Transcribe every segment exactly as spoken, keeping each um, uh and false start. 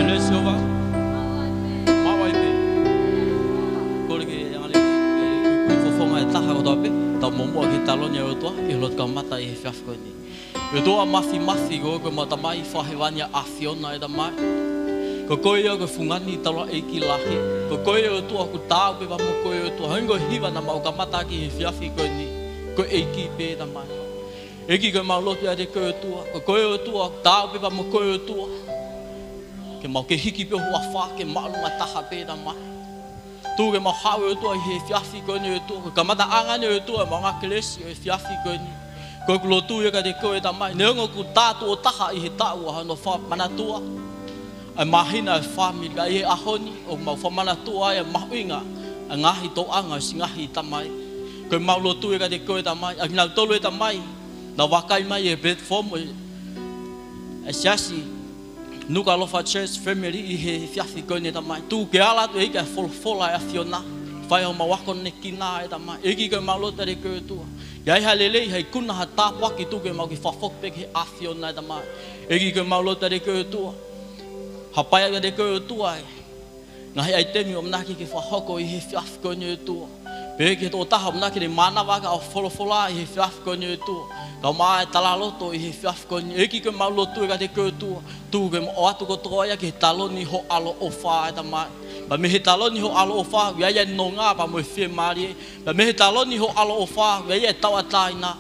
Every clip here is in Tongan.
Bless you, va. Maʻu ai pē. Kole ke angalelei, ē, kui kui fofonga ʻe taha kotoa pē. Tau muʻomuʻa ki he taloni ʻa e ʻOtua, ʻi he lotu kamata ʻi he efiafi ko eni. ʻE ʻOtua Māfimafi, ko koe ko ʻemau Tamai fakahēvani ʻa ʻAfiona ʻe Tamai. Ko koe ia ko e fungani taulaʻeiki lahi. Ko koe ʻe ʻOtua ʻoku taau pē pea mo koe ʻe ʻOtua. Hangē ko e hiva naʻa mau kamata ʻaki he efiafi ko eni. Ko e ʻEiki pē ʻe Tamai. ʻEiki ko ʻemau lotu ʻiate koe ʻe ʻOtua. Ko koe ʻe ʻOtua ʻoku taau pē pea mo koe ʻe ʻOtua. Ke mau kei hiki pē ho huafa ke māʻolunga taha pē ʻe Tamai. Tuku ke mau haʻu ʻe ʻOtua ʻi he efiafi ko eni ʻe ʻOtua. Ko e kamataʻanga eni ʻe ʻOtua ʻemau ngaahi kelesi ʻo e efiafi ko eni. Ko ʻeku lotu ia kiate koe ʻe Tamai. Neongo ʻoku tā tuʻo taha ʻi he taʻu ʻa hono fakamanatua ʻa e māhina ʻo e fāmili, ka ʻi he ʻaho ni ʻoku mau fakamanatua ai ʻa e mahuʻinga ʻa e ngaahi toʻanga ʻo e siʻi ngaahi tamai. Ko ʻemau lotu ia kiate koe ʻe Tamai. ʻA kinautolu ʻe Tamai naʻa nau vakai mai he platform ʻo e, ʻa e siasi Nukuʻalofa Church Family ʻi he efiafi ko eni ʻe Tamai. Tuku ke ala atu ʻEiki ʻa e folofola ʻa e ʻAfiona. Fai homau akonekina ʻe Tamai. ʻEiki ko ʻemau lotu ʻiate koe ʻe ʻOtua. ʻI ai ha lelei, ha ikuna, ha tāpuaki, tuku ke mau kei fakafoki pē ki he ʻAfiona ʻe Tamai. ʻEiki ko ʻemau lotu ʻiate koe ʻe ʻOtua. Hapai atu kiate koe ʻe ʻOtua ʻa e ngaahi ʻaitemi ʻoku mau ʻamanaki ke fakahoko ʻi he efiafi ko eni ʻe ʻOtua. Pehē ki he tokotaha ʻoku mau ʻamanaki ke ne mānava ʻaki ʻa e folofola ʻi he efiafi ko eni ʻe ʻOtua. Kae ʻumaʻā e talaloto ʻi he efiafi ko eni. ʻEiki ko ʻemau lotu ia kiate koe ʻe ʻOtua. Tuku ke mau ʻoatu kotoa ia ki he taloni ho ʻaloʻofa ʻe Tamai. Pea mei he taloni ho ʻaloʻofa, ʻoku ʻi ai ʻa e nonga pea mo e fiemālie. Pea mei he taloni ho ʻaloʻofa, ʻoku ʻi ai ʻa e tauʻatāina.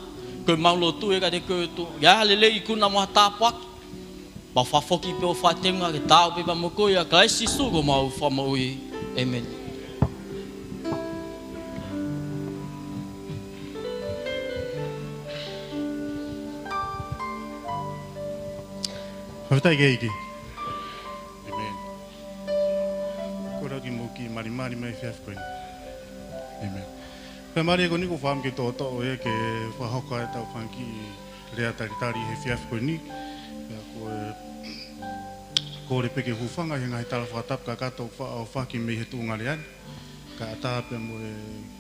Ko ʻemau lotu ia kiate koe ʻe ʻOtua. ʻI ai ha lelei, ikuna mo ha tāpuaki, mau fakafoki pē ʻo fakateunga ke taau pē pea mo koe, ʻia Kalaisi Sīsū ko homau Fakamoʻui. ʻĒmeni. Fakafetaʻi ki he ʻEiki. ʻĒmeni. Kole ke mou kiʻi malimali mai he efiafi ko eni. ʻĒmeni. Pea mālie ko eni ʻoku ou fakaʻamu ke toʻotoʻo ia ke fakahoko ʻetau fanga kiʻi lea talitali he efiafi ko eni. Pea ko e kole pē ke hūfanga he ngaahi tala fakatapu kakato ʻoku faʻa ʻohofaki mei he tuʻunga lea ni. Kae ʻatā pē mo e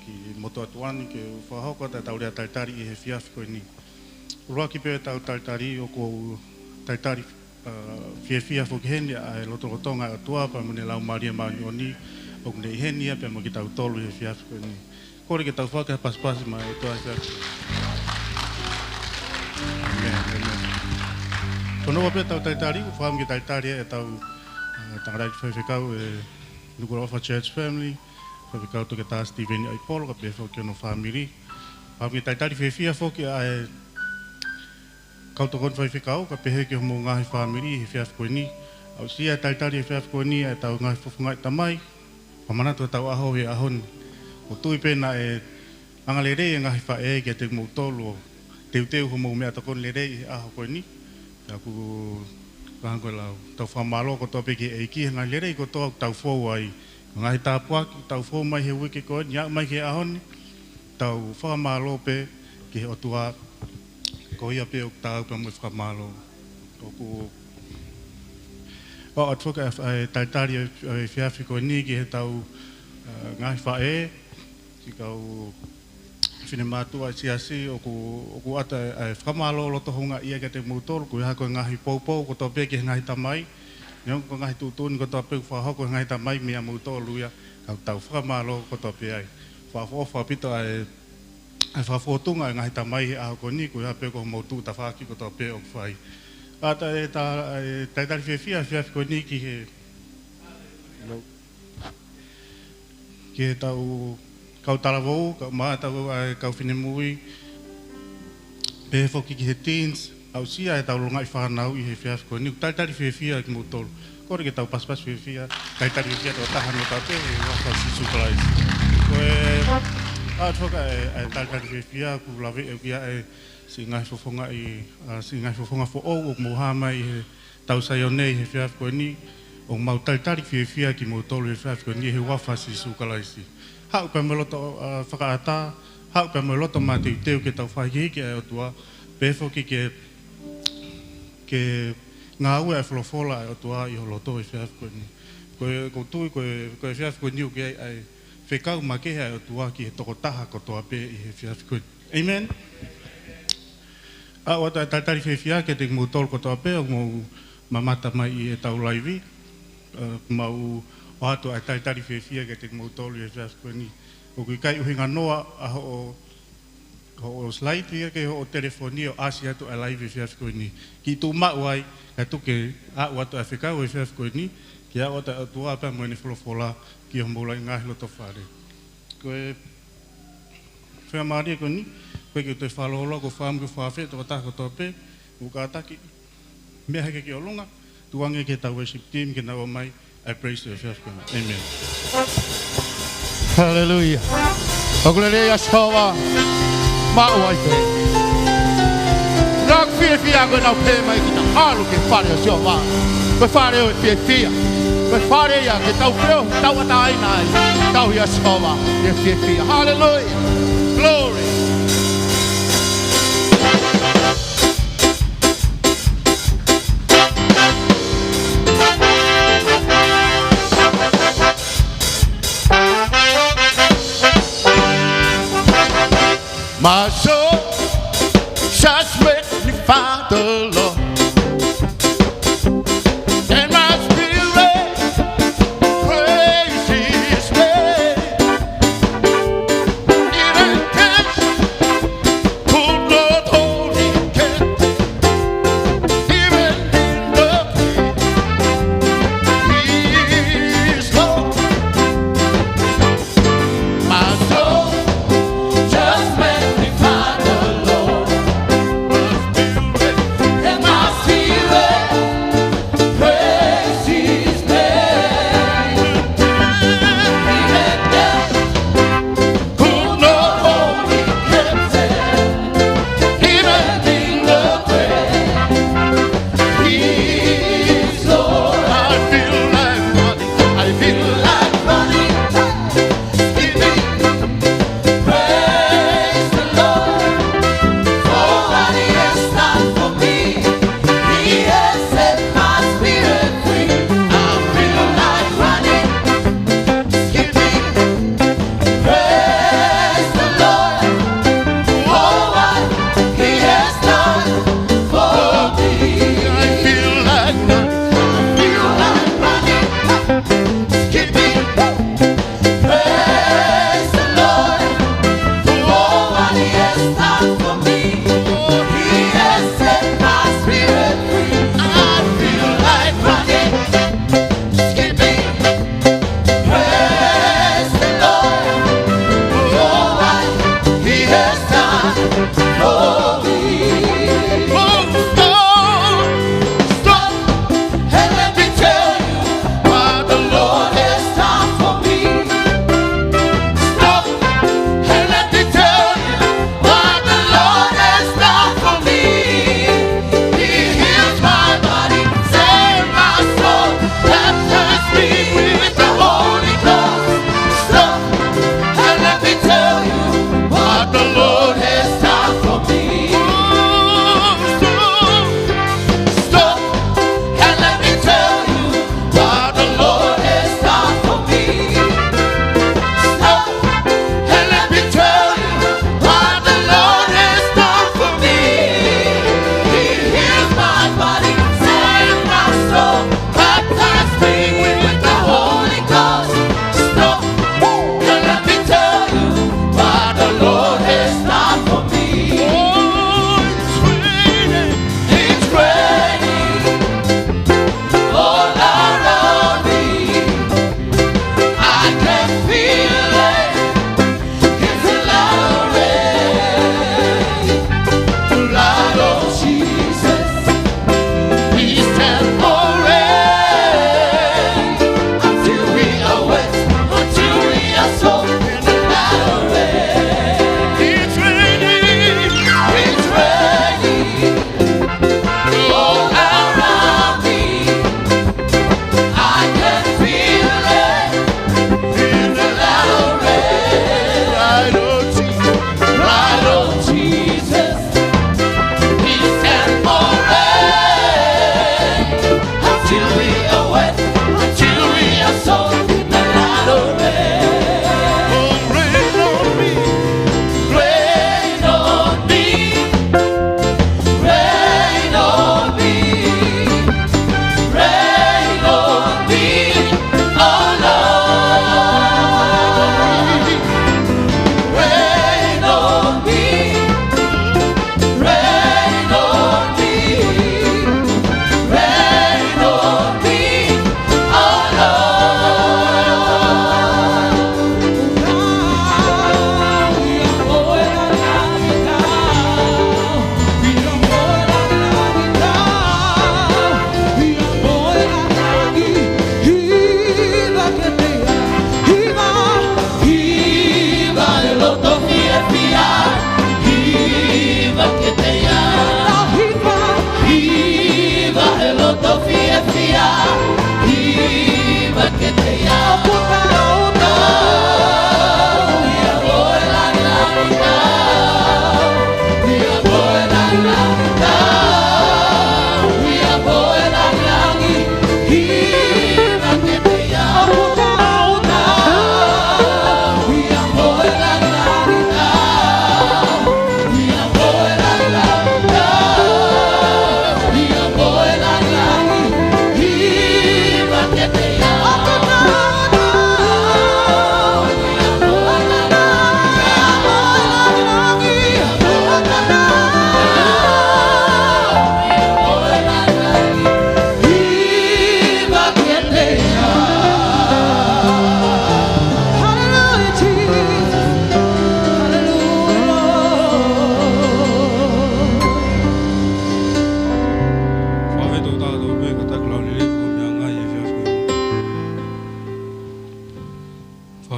kiʻi motuʻa tuʻa ni ke fakahoko atu ʻetau lea talitali he efiafi ko eni. ʻUluaki pē ʻetau talitali ʻoku ou talitali, ʻa, fiefia foki heni ʻa e lotolotonga ʻo e ʻOtua pea mo ʻene Laumālie Māʻoniʻoni ʻoku ne ʻi heni ia pea mo kitautolu he efiafi ko eni. Kole ke tau fakapasipasi mai ʻOtua he efiafi. ʻĒmeni, ʻēmeni. Ko hono ua pē ʻetau talitali, ʻoku ou fakaʻamu ke talitali ʻetau, ʻa, tangataʻeiki faifekau ʻe Nukuʻalofa Church Family, Faifekau Toketā Steven ʻAipolo, kae pehē foki ki hono fāmili. Fakaʻamu ke talitali fiefia foki ʻa e kau tokoni faifekau, kae pehē ki homou ngaahi fāmili he efiafi ko eni. Aʻusia e talitali he efiafi ko eni ʻa ʻetau ngaahi fofongaʻi tamai. Fakamanatu ʻetau ʻaho he ʻaho ni. ʻOku ou tui pē naʻe angalelei e ngaahi faʻē kiate kimoutolu ʻo teuteu homou meʻatokoni lelei he ʻaho ko eni. Pea ʻoku hangē ko e lau, tau fakamālō kotoa pē ki he ʻEiki he ngaahi lelei kotoa ʻoku tau fou ai. Ngaahi tāpuaki ʻoku tau fou mai he uike ko eni, aʻu mai ki he ʻaho ni. Tau fakamālō pē ki he ʻOtua, ko ia pē ʻoku taau pea mo e fakamālō. ʻOku ou ʻoatu foki ʻa e, ʻa e talitali ʻo e, ʻo e efiafi ko eni ki heʻetau, ʻa, ngaahi faʻē, siʻi kau finemātuʻa ʻi he siasi, ʻoku, ʻoku ʻoatu ʻa e, ʻa e fakamālō loto houngaʻia kiate kimoutolu, koeʻuhi ko e ngaahi poupou kotoa pē ki he ngaahi tamai. Neongo ko e ngaahi tuʻutuʻuni kotoa pē ʻoku fakahoko ʻe he ngaahi tamai meia moutolu ia, ka ʻoku tau fakamālō kotoa pē ai. Fakaʻofoʻofa ʻaupito ʻa e, ʻa e fakafōtunga ʻa e ngaahi tamai he ʻaho ko eni, koeʻuhi pē ko hoʻomou tuʻu tafaʻaki kotoa pē ʻoku fai. ʻA, ta, e, ta, e, talitali fiefia he efiafi ko eni ki he, ki heʻetau kau talavou, kae ʻumaʻā ʻetau, ʻa e, kau finemui, pehē foki ki he teens, aʻusia ʻetau longaʻi fānau ʻi he efiafi ko eni, ʻoku talitali fiefia kimoutolu. Kole ke tau pasipasi fiefia, talitali fiefia toko taha noa pē, he huafa ʻo Sīsū Kalaisi. Ko e, ʻoatu foki ʻa e, ʻa e talitali fiefia, ʻoku ou laveʻi ʻoku ʻi ai e siʻi ngaahi fofongaʻi, ʻa, siʻi ngaahi fofonga foʻou ʻoku mou hā mai he tau Saione he efiafi ko eni, ʻoku mau talitali fiefia kimoutolu he efiafi ko eni he huafa ʻo Sīsū Kalaisi. Haʻu pē mo e loto, ʻa, fakaʻatā, haʻu pē mo e loto mateuteu ke tau fakahikihiki ʻa e ʻOtua, pehē foki ke, ke ngāue ʻa e folofola ʻa e ʻOtua ʻi ho loto he efiafi ko eni. Ko e, ʻoku ou tui, ko e, ko e efiafi ko eni ʻoku ʻi ai ʻa e fekau makehe ʻa e ʻOtua ki he tokotaha kotoa pē ʻi he efiafi ko eni. ʻĒmeni. ʻA, ʻoatu ʻa e talitali fiefia kiate kimoutolu kotoa pē ʻoku mou mamata mai ʻi heʻetau laivi. ʻa, mau ʻoatu ʻa e talitali fiefia kiate kimoutolu ʻi he efiafi ko eni. ʻOku ʻikai ʻuhinga noa ʻa hoʻo, hoʻo slide ia ki hoʻo telefoni ʻo ʻasi atu ʻa e live efiafi ko eni. Kiʻi tuʻu maʻu ai, kae tuku ke aʻu atu ʻa e fekau efiafi ko eni, ke aʻu atu ʻa e ʻOtua pea mo ʻene folofola ki homou ngaahi loto fale. Ko e fiemālie ko eni, ko e ke toe fakalōloa, ko e fakaʻamu ke fakaafeʻi ʻa e tokotaha kotoa pē, ʻoku kātaki, meʻa hake ki ʻolunga, tuku ange ki heʻetau worship team ke nau ō mai ʻo praise the Lord. ʻĒmeni. Haleluia. ʻOku lelei ʻa Sihova, maʻu ai pē. Naʻa ku fiefia ko ʻenau pehē mai ke ta ʻalu ki he fale ʻo Sihova. Ko e fale ʻo e fiefia. Ko e fale ia ke tau feohi, tauʻatāina ai. Tauhi ʻa Sihova, ʻi he fiefia. Haleluia. Glory. My soul shall magnify the Lord, and my spirit praise his name. It is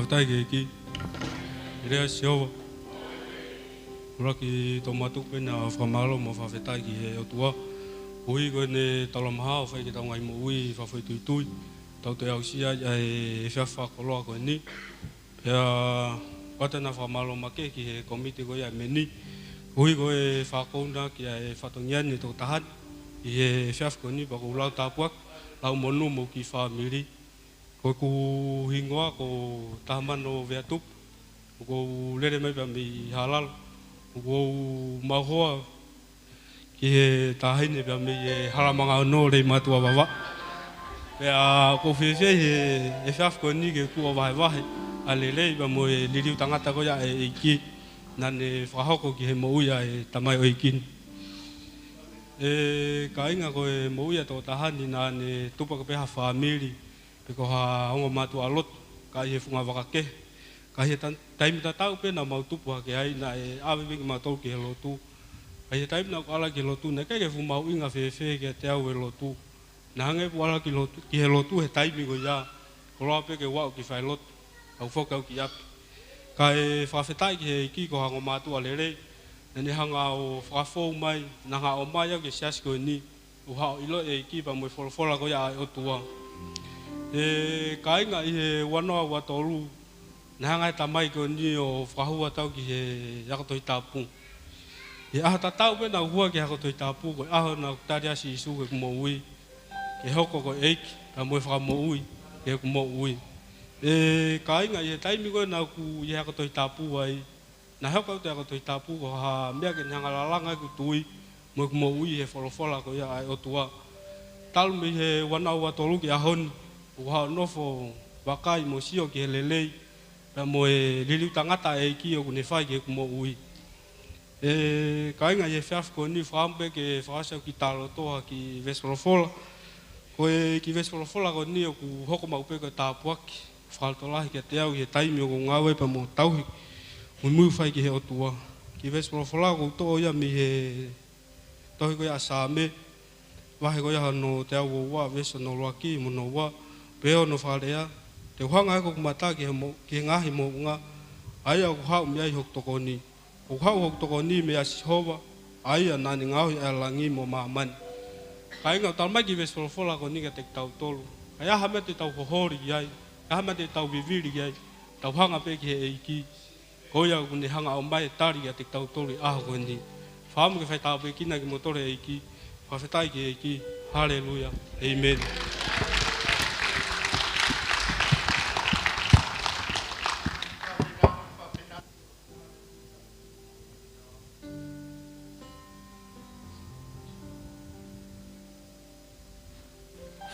Fakafetaʻi ki he ʻEiki. Lelei ʻa Sihova. ʻUluaki tō mātuku pē ʻa e fakamālō mo e fakafetaʻi ki he ʻOtua. Koeʻuhi ko ʻene taulamahaʻi ʻo fai ki heʻetau ngaahi moʻui fakafoʻituitui. Tau toe aʻusia ʻa e efiafi fakakoloa ko eni. Pea ʻoatu ʻa e fakamālō makehe ki he kōmiti ko ia ʻa e meni. Koeʻuhi ko e fakakouna ki he fatongia ni ʻo e tokotaha ni ʻi he efiafi ko eni pea ʻoku ou lau tāpuaki, lau monū mo e kiʻi fāmili. Ko ʻeku hingoa ko Tahamano Veatupu. ʻOku ou lele mai pē mei Hālalo. ʻOku ou maʻu hoa ki he taʻahine pē mei he Halamanga Ono, Leimātuʻa Vavaʻu. Pea ʻoku ou fiefia ʻi he efiafi ko eni ke u tuʻu ʻo vahevahe ʻa e lelei pea mo e liliu tangata ko ia ʻa e ʻEiki naʻa ne fakahoko ki he moʻui ʻa e tamaioʻeiki ni. ʻE kāinga, ko e moʻui ʻa e tokotaha ni naʻa ne tupu hake pē ha fāmili pe ko ha ongo mātuʻa lotu, ka ʻi he funga vaka kehe. Ka ʻi he ta-, taimi tatau pē naʻa mau tupu hake ai, naʻe ʻave pē kimautolu ki he lotu. Ka ʻi he taimi naʻa ku ʻalu ai ki he lotu, naʻe ʻikai ke fuʻu mahuʻinga fēfē kiate au e lotu. Naʻe hangē pē ʻoku ou ʻalu ki lotu, ki he lotu he taimi ko ia, koloa pē ke u aʻu ki falelotu, ʻo u foki au ki ʻapi. Kae fakafetaʻi ki he ʻEiki, ko ha ongo mātuʻa lelei naʻa ne hanga ʻo fakafou mai, naʻa ne hanga ʻo ʻomai au ki he siasi ko eni, ʻo u haʻu ʻo ʻilo e ʻEiki pea mo e folofola ko ia ʻa e ʻOtua. ʻE kāinga, ʻi he ua noa ua tolu, naʻe hanga ʻe he tamai ko eni ʻo fakahū atu au ki he ako Tohi Tapu. ʻI he ʻaho tatau pē naʻa ku hū ai ki he ako Tohi Tapu, ko e ʻaho naʻa ku tali ai ʻa Sīsū ki heʻeku moʻui, ke hoko ko e ʻEiki pea mo e Fakamoʻui ki heʻeku moʻui. ʻE kāinga, ʻi he taimi ko ē naʻa ku ʻi he ako Tohi Tapu ai, naʻe hoko atu e ako Tohi Tapu ko ha meʻa ke ne hanga ʻo lalanga ʻeku tui mo ʻeku moʻui he folofola ko ia ʻa e ʻOtua. Talu mei he ua noa ua tolu ki he ʻaho ni, ʻoku ou haʻu ʻo nofo ʻo vakai mo sio ki he lelei pea mo e liliu tangata ʻa e ʻEiki ʻoku ne fai ki heʻeku moʻui. ʻE kāinga, ʻi he efiafi ko eni, fakaʻamu pē ke fakaʻosi ʻeku kiʻi talanoa ki he veesi folofola. Ko e kiʻi veesi folofola ko eni ʻoku hoko maʻu pē ko e tāpuaki fakalotolahi kiate au ʻi he taimi ʻoku ou ngāue pea mo tauhi muimui fai ki he ʻOtua. Kiʻi veesi folofola ʻoku ou toʻo ia mei he tohi ko ia ʻa Saame, vahe ko ia hono teau ua ua, veesi hono ʻuluaki mo hono ua, pea ʻoku fakalea: Te u hanga ʻaki hoku mata ki he mo-, ki he ngaahi moʻunga, ʻa ia ʻoku haʻu mei ai hoku tokoni. ʻOku haʻu hoku tokoni meia Sihova, ʻa ia naʻa ne ngaohi ʻa e langi mo māmani. Kāinga, ʻoku talamai ʻe he kiʻi veesi folofola ko eni kiate kitautolu, ʻi ai ha meʻa te tau hoholi ki ai, ʻi ai ha meʻa te tau vivili ki ai, tau hanga pē ki he ʻEiki. Ko ia ʻoku ne hanga ʻo ʻomai e tali kiate kitautolu ʻi he ʻaho ko eni. Fakaʻamu ke fai tāpuekina kimoutolu ʻe he ʻEiki. Fakafetaʻi ki he ʻEiki. Haleluia. ʻĒmeni.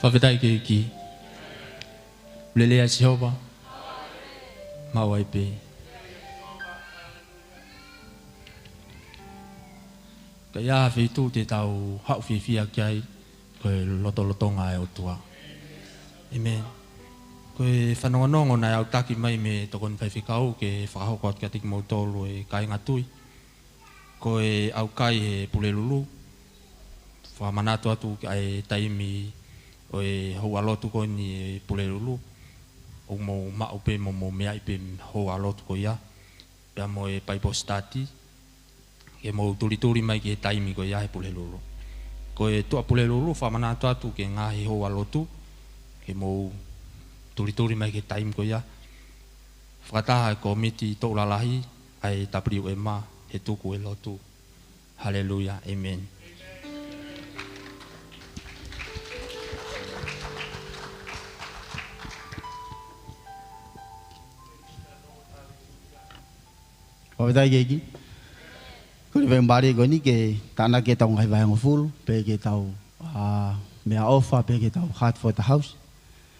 Fakafetaʻi ki he ʻEiki. Lelei ʻa Sihova. Maʻu ai pē. Ka ʻi ai ha feituʻu te tau haʻu fiefia ki ai, ko e lotolotonga ʻo e ʻOtua. ʻĒmeni. Ko e fanongonongo naʻe aʻutaki mai mei he tokoni faifekau ke fakahoko atu kiate kimoutolu ʻe kāinga tui, ko e ʻaukai ʻe he Pulelulu. Fakamanatu atu ki he taimi ʻo e houa lotu ko eni ʻa e Pulelulu, ʻoku mou maʻu pē mo mou meaʻi pē houa lotu ko ia, pea mo e Bible study, ke mou tulituli mai ki he taimi ko ia ʻa e Pulelulu. Ko e Tuʻapulelulu, fakamanatu atu ki he ngaahi houa lotu, ke mou tulituli mai ki he taimi ko ia. Fakataha e kōmiti toʻu lalahi ʻa e W M he tuku e lotu. Haleluia. ʻĒmeni. Fakafetaʻi ki he ʻEiki. Ko e faingamālie ko eni ke tānaki ʻetau ngaahi vahehongofulu, pea ke tau, ā, meʻaʻofa, pea ke tau heart for the house.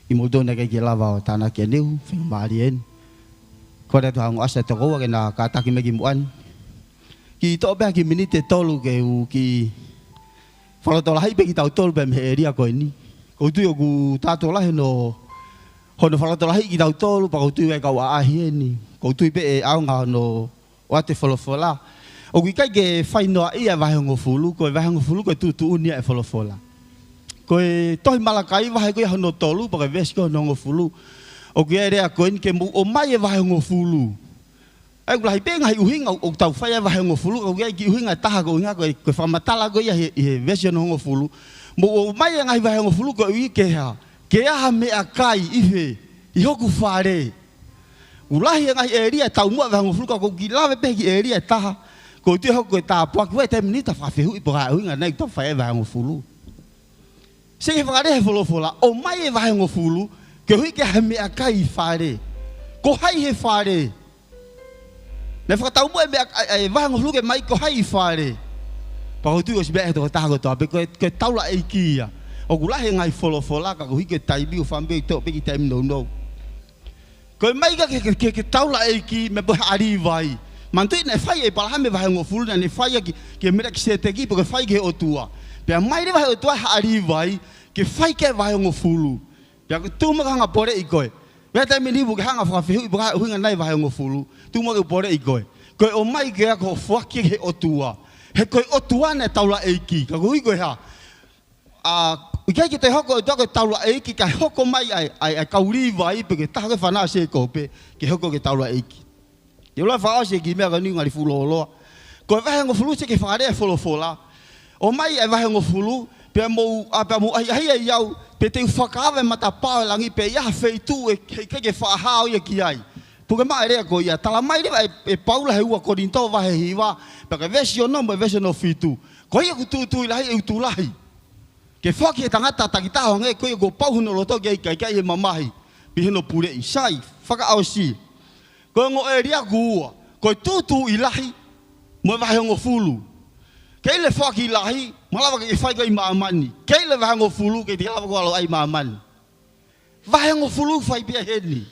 Kimoutolu naʻe ʻikai ke lava ʻo tānaki ʻanenai, faingamālie eni. Kole atu ha ongo ʻasi ʻa e tokoua ke na kātaki mai ki muʻa ni. Kiʻi toʻo pē ha kiʻi miniti ʻe tolu ke u kiʻi fakalotolahiʻi pē kitautolu pē mei he ʻēlia ko eni. ʻOku ou tui ʻoku tautau lahi hono, hono fakalotolahiʻi kitautolu, pea ʻoku ou tui ʻoku ʻikai ke u ʻaʻahi eni. ʻOku ou tui pē ʻe ʻaonga hono ʻoatu e folofola. ʻOku ʻikai ke fai noaʻia e vahehongofulu, ko e vahehongofulu ko e tuʻutuʻuni ia e folofola. Ko e tohi Malakai vahe ko ia hono tolu, pea ko e veesi ko hono hongofulu. ʻOku ʻi ai e lea ko eni ke mou ʻomai e vahehongofulu. ʻA ia ʻoku lahi pē ngaahi ʻuhinga ʻoku tau fai ai e vahehongofulu, ka ʻoku ʻi ai e kiʻi ʻuhinga ʻe taha ko e ʻuhinga ko e, ko e fakamatala ko ia he, he veesi ono hongofulu. Mou ʻomai e ngaahi vahehongofulu koeʻuhi ke hā? Ke ʻi ai ha meʻakai ʻi fē? ʻI hoku fale. ʻOku lahi e ngaahi ʻēlia ʻe taumuʻa e vahehongofulu, ka ʻoku ou kiʻi lave pē he kiʻi ʻēlia ʻe taha. Ko u tui ʻe hoko ko e tāpuaki, ʻi he taimi ni ta fakafehuʻi pe ko e hā e ʻuhinga nai ʻoku tau fai ai e vahehongofulu. Sio ki he fakalea he folofola, ʻomai e vahehongofulu, koeʻuhi ke ʻi ai ha meʻakai ʻi fale. Ko hai he fale? Naʻe fakataumuʻa e meʻa, ʻa, ʻa e vahehongofulu ke ʻomai ko hai ʻi fale? Pea ʻoku ou tui ʻosi meaʻi ʻe he tokotaha kotoa pē, ko e, ko e taulaʻeiki ia. ʻOku lahi e ngaahi folofola, ka koeʻuhi ko e taimi ʻoku ou fakaʻamu pē ke u toʻo pē e kiʻi taimi nounou. Ko e ʻomai ia ke, ke, ke, ke taulaʻeiki mo e haʻa Līvai. Manatuʻi naʻe fai ʻe ʻĒpalahame e vahehongofulu, naʻa ne fai ia ki, ki Melekiseteki, pe ko e fai ki he ʻOtua. Pea ʻomai leva ʻe he ʻOtua e haʻa Līvai ke fai ki ai e vahehongofulu. Pea ko e tuʻu muʻa ke hanga ʻo poleʻi koe. Pea taimi ni ʻoku ke hanga ʻo fakafehuʻi pe ko e hā e ʻuhinga nai e vahehongofulu. Tuʻu muʻa ke u poleʻi koe. Ko e ʻomai ke ʻai ke foaki ki he ʻOtua. He ko e ʻOtua naʻe taulaʻeiki. Ka koeʻuhi ko e hā? ʻA, ʻikai ke toe hoko e ʻOtua ko e taulaʻeiki, kae hoko mai ai, ai, ai kau Līvai pe ko e taha ko e fānau ʻa Sēkope, ke hoko ko e taulaʻeiki. Te u lava ʻo fakaʻosi e kiʻi meʻa ko eni, ngali fuʻu lōloa. Ko e vahehongofulu, sio ki he fakalea he folofola. ʻOmai e vahehongofulu, pea mou, ʻa, pea mou ʻahiʻahiʻi au, pea te u fakaava e matapā ʻo e langi, pea ʻi ai ha feituʻu ʻe, ʻe ʻikai ke faʻa hao ia ki ai. Puke mai e lea ko ia, tala mai leva ʻe, ʻe Paula he ua Kolinitō vahe hiva, pea ko e veesi ono mo e veesi ono fitu. Ko ia ʻoku tūtuuʻi lahi ʻe utu lahi. Ke foaki ki he tangata takitaha ʻo hangē ko ia kuo pau hono loto ki ai, kae ʻikai ʻi he mamahi pe ʻi hono puleʻi. Sai, fakaʻosi. Ko e ongo ʻēlia ʻoku ua, ko e tūtuuʻi lahi mo e vahehongofulu. Kei lava e foaki lahi, malava ke fai ko ia ʻi māmani. Kei lava e vahehongofulu, ʻikai te ke lava koe ʻo ʻalu ʻi māmani. Vahehongofulu fai pē ia heni.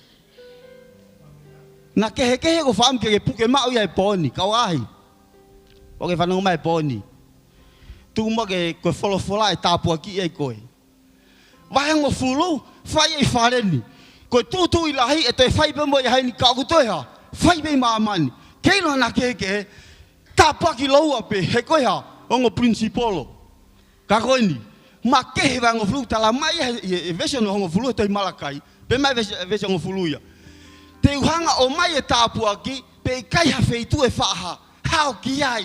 Naʻa kehekehe ʻoku ou fakaʻamu ke ke puke maʻu ia he pō ni, kau ʻaʻahi. ʻOku ke fanongo mai he pō ni. Tuku muʻa ke, ko e folofola ʻe tāpuakiʻi ai koe. Vahehongofulu, fai ia ʻi fale ni. Ko e tūtuuʻi lahi, ʻe toe fai pē mo ia heni, ka ʻoku toe hā? Fai pē ʻi māmani. Kei lava naʻa kehekehe, tāpuaki lōua pē, he ko e hā? Ongo principle. Ka ko eni, makehe e vahehongofulu, tala mai he, he, he veesi ono hongofulu he tohi Malakai, pea mo e veesi, veesi hongofulu ia. Te u hanga ʻo ʻomai e tāpuaki, pea ʻikai ha feituʻu ʻe faʻa hā, hao ki ai.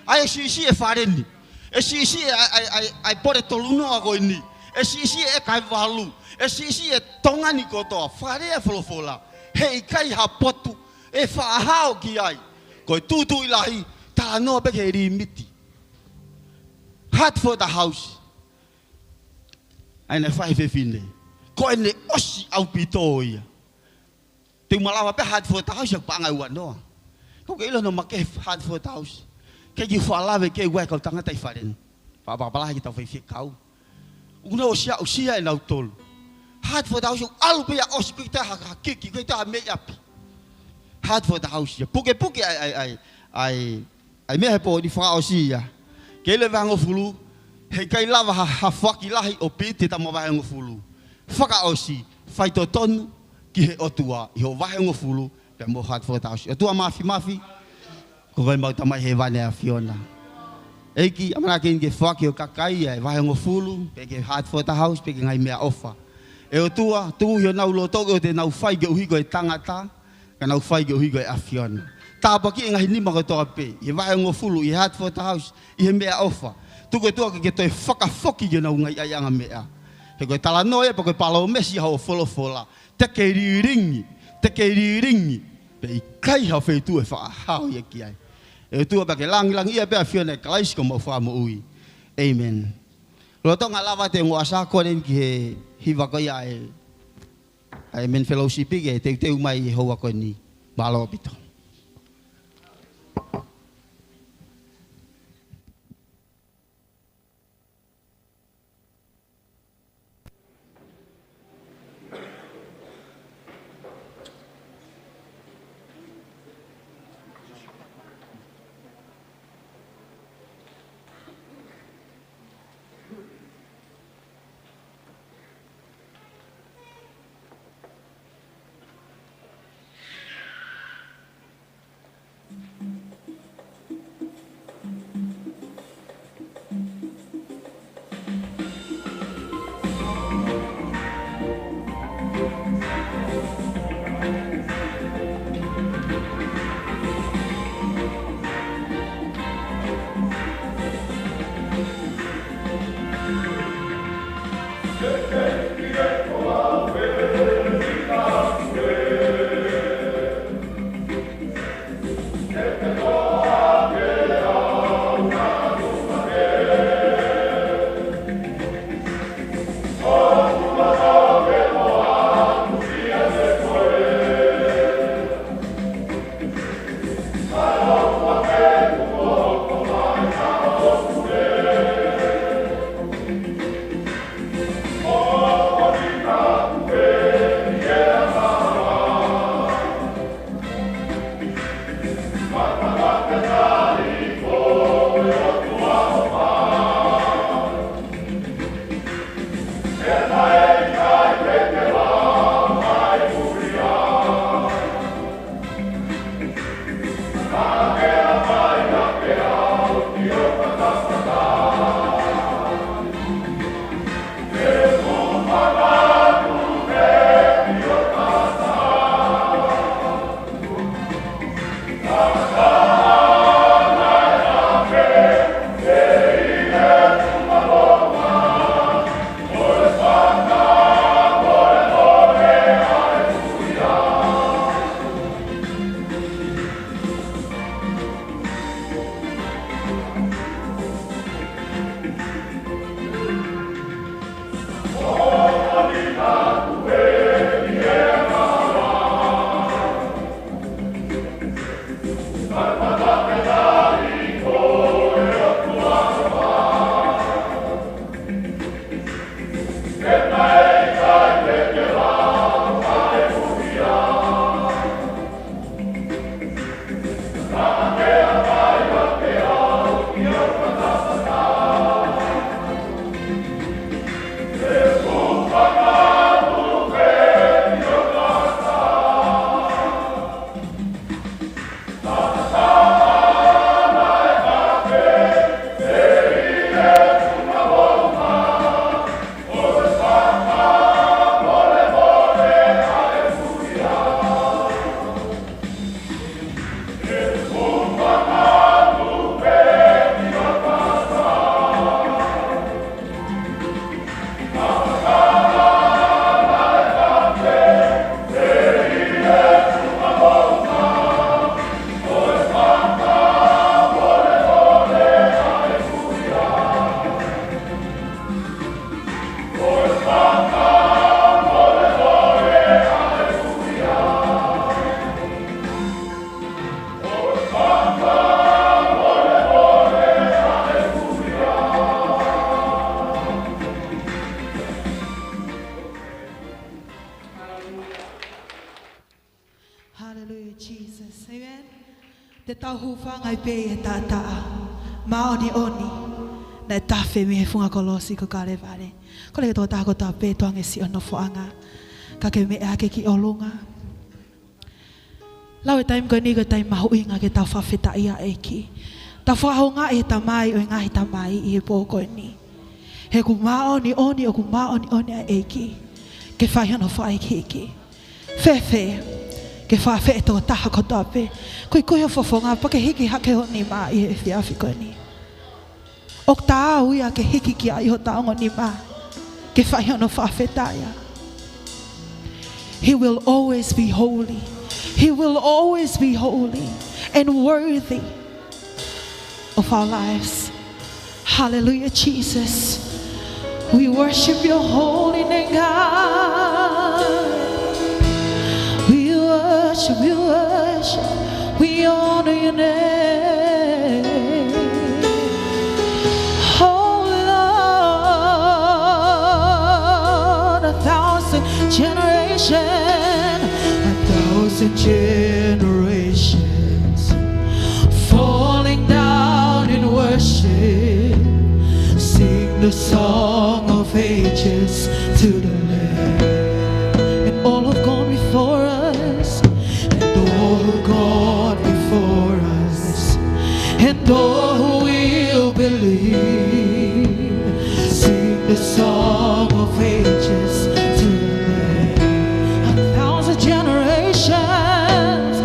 ʻA ia ʻe siʻisiʻi e fale ni. ʻE siʻisiʻi ʻa e, ʻa e, ʻa e, ʻa e pole tolunoa ko eni. ʻE siʻisiʻi e ʻeka ʻe valu. ʻE siʻisiʻi e Tonga ni kotoa. Fakalea e folofola. He ʻikai ha potu ʻe faʻa hao ki ai. Ko e tūtuuʻi lahi, talanoa pē ki he limiti. Hartford House. ʻA ia naʻe fai ʻe he fefine. Ko ʻene ʻosi ʻaupito ia. Te u malava pē Hartford House ʻaku paʻanga ua noa. Ka ʻoku ke ʻilo hono makehe Hartford House. Ke kiʻi fakalave ki ai ʻa e kau tangata ʻi fale ni. Fakapapalahi ke tau faifekau. ʻOku nau ʻosi aʻusia ʻe nautolu. Hartford House ʻoku ʻalu pē ia ʻosi, ʻikai toe ha, ha kiki, ʻikai toe ha meʻi ʻapi. Hartford House ia. Pukepuke ʻa e, ʻa e, ʻa e, ʻa e, ʻa e meʻa he pō ni, fakaʻosi ia. Kei lava e vahehongofulu, he ʻikai lava ha, ha foaki lahi ʻo piti he tama vahehongofulu. Fakaʻosi, faitotonu ki he ʻOtua, ʻi hoʻo vahehongofulu, pea mo Hartford House. ʻOtua Māfimafi, ko koe ʻemau Tamai Hēvani ʻa e ʻAfiona. ʻEiki, ʻamanaki ke ke foaki ki ho kakai ʻa e vahehongofulu, pea ki he Hartford House, pea ki he ngaahi meʻaʻofa. ʻE ʻOtua, tuku ʻi honau loto ʻoku ʻikai te nau fai koeʻuhi ko e tangata, ka nau fai koeʻuhi ko e ʻAfiona. Tāpuakiʻi e ngaahi nima kotoa pē, ʻi he vahehongofulu, ʻi he Hartford House, ʻi he meʻaʻofa. Tuku ʻe ʻOtua ke ke toe fakafoki ki honau ngaahi ʻaiʻanga meʻa. He ko e talanoa ia pea ko e palōmesi ʻa hoʻo folofola. Te ke lilingi, te ke lilingi, pea ʻikai ha feituʻu ʻe faʻa hao ia ki ai. ʻE ʻOtua pea ke langilangiʻia pē ʻa e ʻAfiona ʻia Kalaisi ko homau Fakamoʻui. ʻĒmeni. Lolotonga lava atu e ongo ʻasa ko eni ki he hiva ko ia ʻa e, ʻa e men fellowship ke teuteu mai he houa ko eni. Mālō ʻaupito. Hallelujah, Jesus. Amen. Te tau hūfanga ai pē ʻi he taʻataʻa māʻoniʻoni naʻe tafe mei he funga kolosi ko Kalevale. Kole ke tau taha kotoa pē tuku ange siʻo nofoʻanga, ka ke meʻa hake ki ʻolunga. Lau e taimi ko eni ko e taimi mahuʻinga ke tau fakafetaʻi ai e ʻEiki. Tau fakahoungaʻi e Tamai ʻo e ngaahi tamai ʻi he pō ko eni. He ʻoku māʻoniʻoni, ʻoku māʻoniʻoni ʻa e ʻEiki ke fai hono fakahikihiki. Fēfē ke fakafeʻao e tokotaha kotoa pē? Kuikui ho fofonga pea ke hiki hake ho nima ʻi he efiafi ko eni. ʻOku taau ia ke hiki ki ai hota ongo nima ke fai hono fakafetaʻi. He will always be holy. He will always be holy and worthy of our lives. Hallelujah, Jesus. We worship your holy name, God. We worship, we worship, we honor your name. Oh Lord, a thousand generations, a thousand generations falling down in worship, sing the song of ages to the Lamb. And all who've gone before us, and all who've gone before us, and all who will believe, sing the song of ages to the Lamb. A thousand generations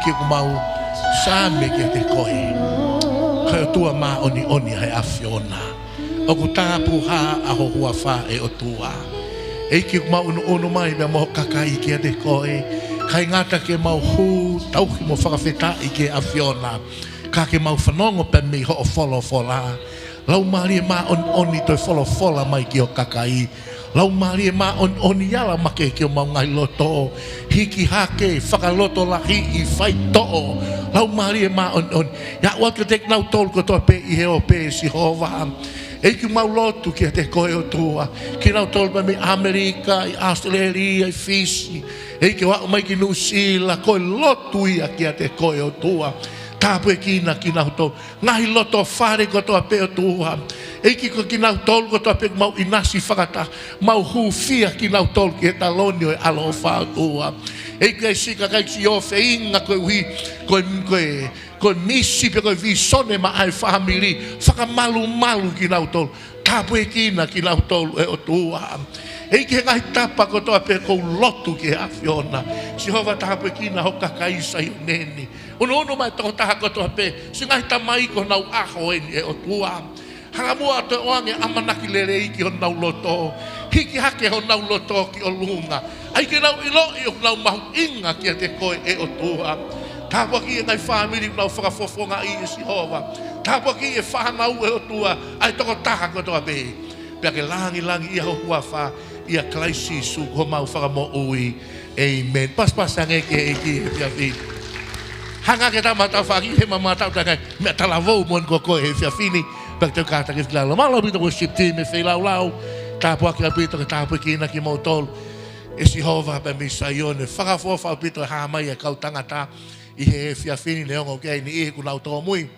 ʻEiki ʻoku mau same kiate koe, ko e ʻOtua māʻoniʻoni ʻa e ʻAfiona. ʻOku tāpuhā ʻa ho huafa ʻe ʻOtua. ʻEiki ʻoku mau ʻunuʻunu mai pea mo ho kakai kiate koe, ʻikai ngata ke mau hū, tauhi mo fakafetaʻi ki he ʻAfiona, ka ke mau fanongo pē mei hoʻo folofola. Laumālie Māʻoniʻoni, toe folofola mai ki ho kakai. Laumālie Māʻoniʻoni, ala mai ki homau ngaahi loto, hiki hake, fakalotolahiʻi, faitoʻo. Laumālie Māʻoniʻoni, ʻoatu kiate kinautolu kotoa pē ʻi he ope, Sihova. ʻEiki ʻoku mau lotu kiate koe, ʻOtua, kinautolu mei ʻAmelika, ʻi ʻAositelēlia, ʻi Fisi. ʻEiki, ʻo aʻu mai ki Nuʻusila, ko e lotu ia kiate koe, ʻOtua. Tāpuekina kinautolu. Ngaahi loto fale kotoa pē, ʻOtua. ʻEiki, ko kinautolu kotoa pē ʻoku mau ʻinasi fakataha, mau hūfia kinautolu ki he taloni ʻo e ʻaloʻofa, ʻOtua. ʻEiki, ʻoku ʻi ai siʻi kakai siʻi ʻofeinga koeʻuhi ko e, ko e, ko e misi pe ko e vīsone maʻa e fāmili, fakamalumalu kinautolu. Tāpuekina kinautolu, ʻe ʻOtua. ʻEiki, he ngaahi tapa kotoa pē ʻoku ou lotu ki he ʻAfiona. Sihova, tāpuekina ho kakai Saione ni. ʻUnuʻunu mai tokotaha kotoa pē, siʻi ngaahi tamai ko honau ʻaho eni, ʻe ʻOtua. Hanga muʻa ʻo toe ʻoange ʻamanaki lelei ki honau loto. Hiki hake honau loto ki ʻolunga. ʻAi ke nau ʻiloʻi ʻoku nau mahuʻinga kiate koe, ʻe ʻOtua. Tāpuakiʻi e ngaahi fāmili ʻoku nau fakafofongaʻi, ʻe Sihova. Tāpuakiʻi e fānau, ʻe ʻOtua, ʻa e tokotaha kotoa pē. Pea ke langilangiʻia ho huafa, ʻia Kalaisi Sīsū ko homau Fakamoʻui. ʻĒmeni. Pasipasi ange ki he ʻEiki he efiafi ni. Hanga hake ʻetau tafaʻaki he mamaʻo atu ʻa e ngaahi meʻa talavou moʻoni ko ē he efiafi ni. Pea ke tau kātaki ki lalo. Mālō ʻaupito worship team he feilaulau. Tāpuaki ʻaupito, ke tāpuekina kimoutolu ʻe Sihova pea mei Saione. Fakaʻofoʻofa ʻaupito e hā mai e kau tangata ʻi he efiafi ni, neongo ʻoku ʻi ai e niʻihi kuo nau tōmui.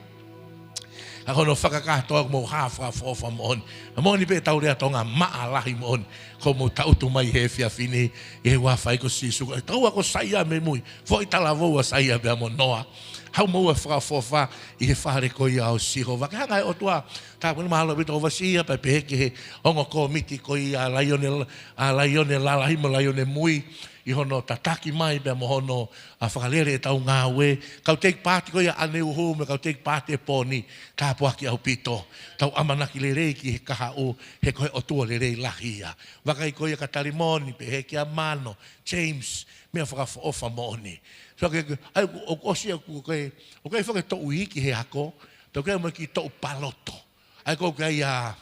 Ka ko hono fakakātoa ʻoku mou hā fakaʻofoʻofa moʻoni. Ka moʻoni pē ʻetau lea Tonga, maʻa lahi moʻoni. Kuo mou tangutu mai he efiafi ni ʻi he huafa ia ko Sīsū. Taua ko Saia mei mui. Foʻi talavou ʻa Saia pea mo Noa. Haʻu moua fakaʻofoʻofa ʻi he fale ko ia ʻo Sihova. Ke hanga ʻe he ʻOtua, tāpuekina, mālō ʻaupito ʻofasia, pea pehē ki he ongo kōmiti ko ia, Laione, ʻa Laione Lalahi mo Laione Mui, ʻi hono tataki mai pea mo hono ʻa fakalele ʻetau ngāue. Kau take part ko ia ʻaneuhu mo e kau take part ʻi he pō ni, tāpuaki ʻaupito. Tau ʻamanaki lelei ki he kahaʻu, he ko e ʻOtua lelei lahi ia. Vakai ko ia kia Talimoni, pehē kia Mano, James, meʻa fakaʻofoʻofa moʻoni. So ke, ʻai, ʻoku, ʻoku ʻosi ʻoku ke, ʻoku ke fake toʻu iiki he ako, tau ke mo e kiʻi toʻu paloto. ʻAi ko ke ʻai ʻa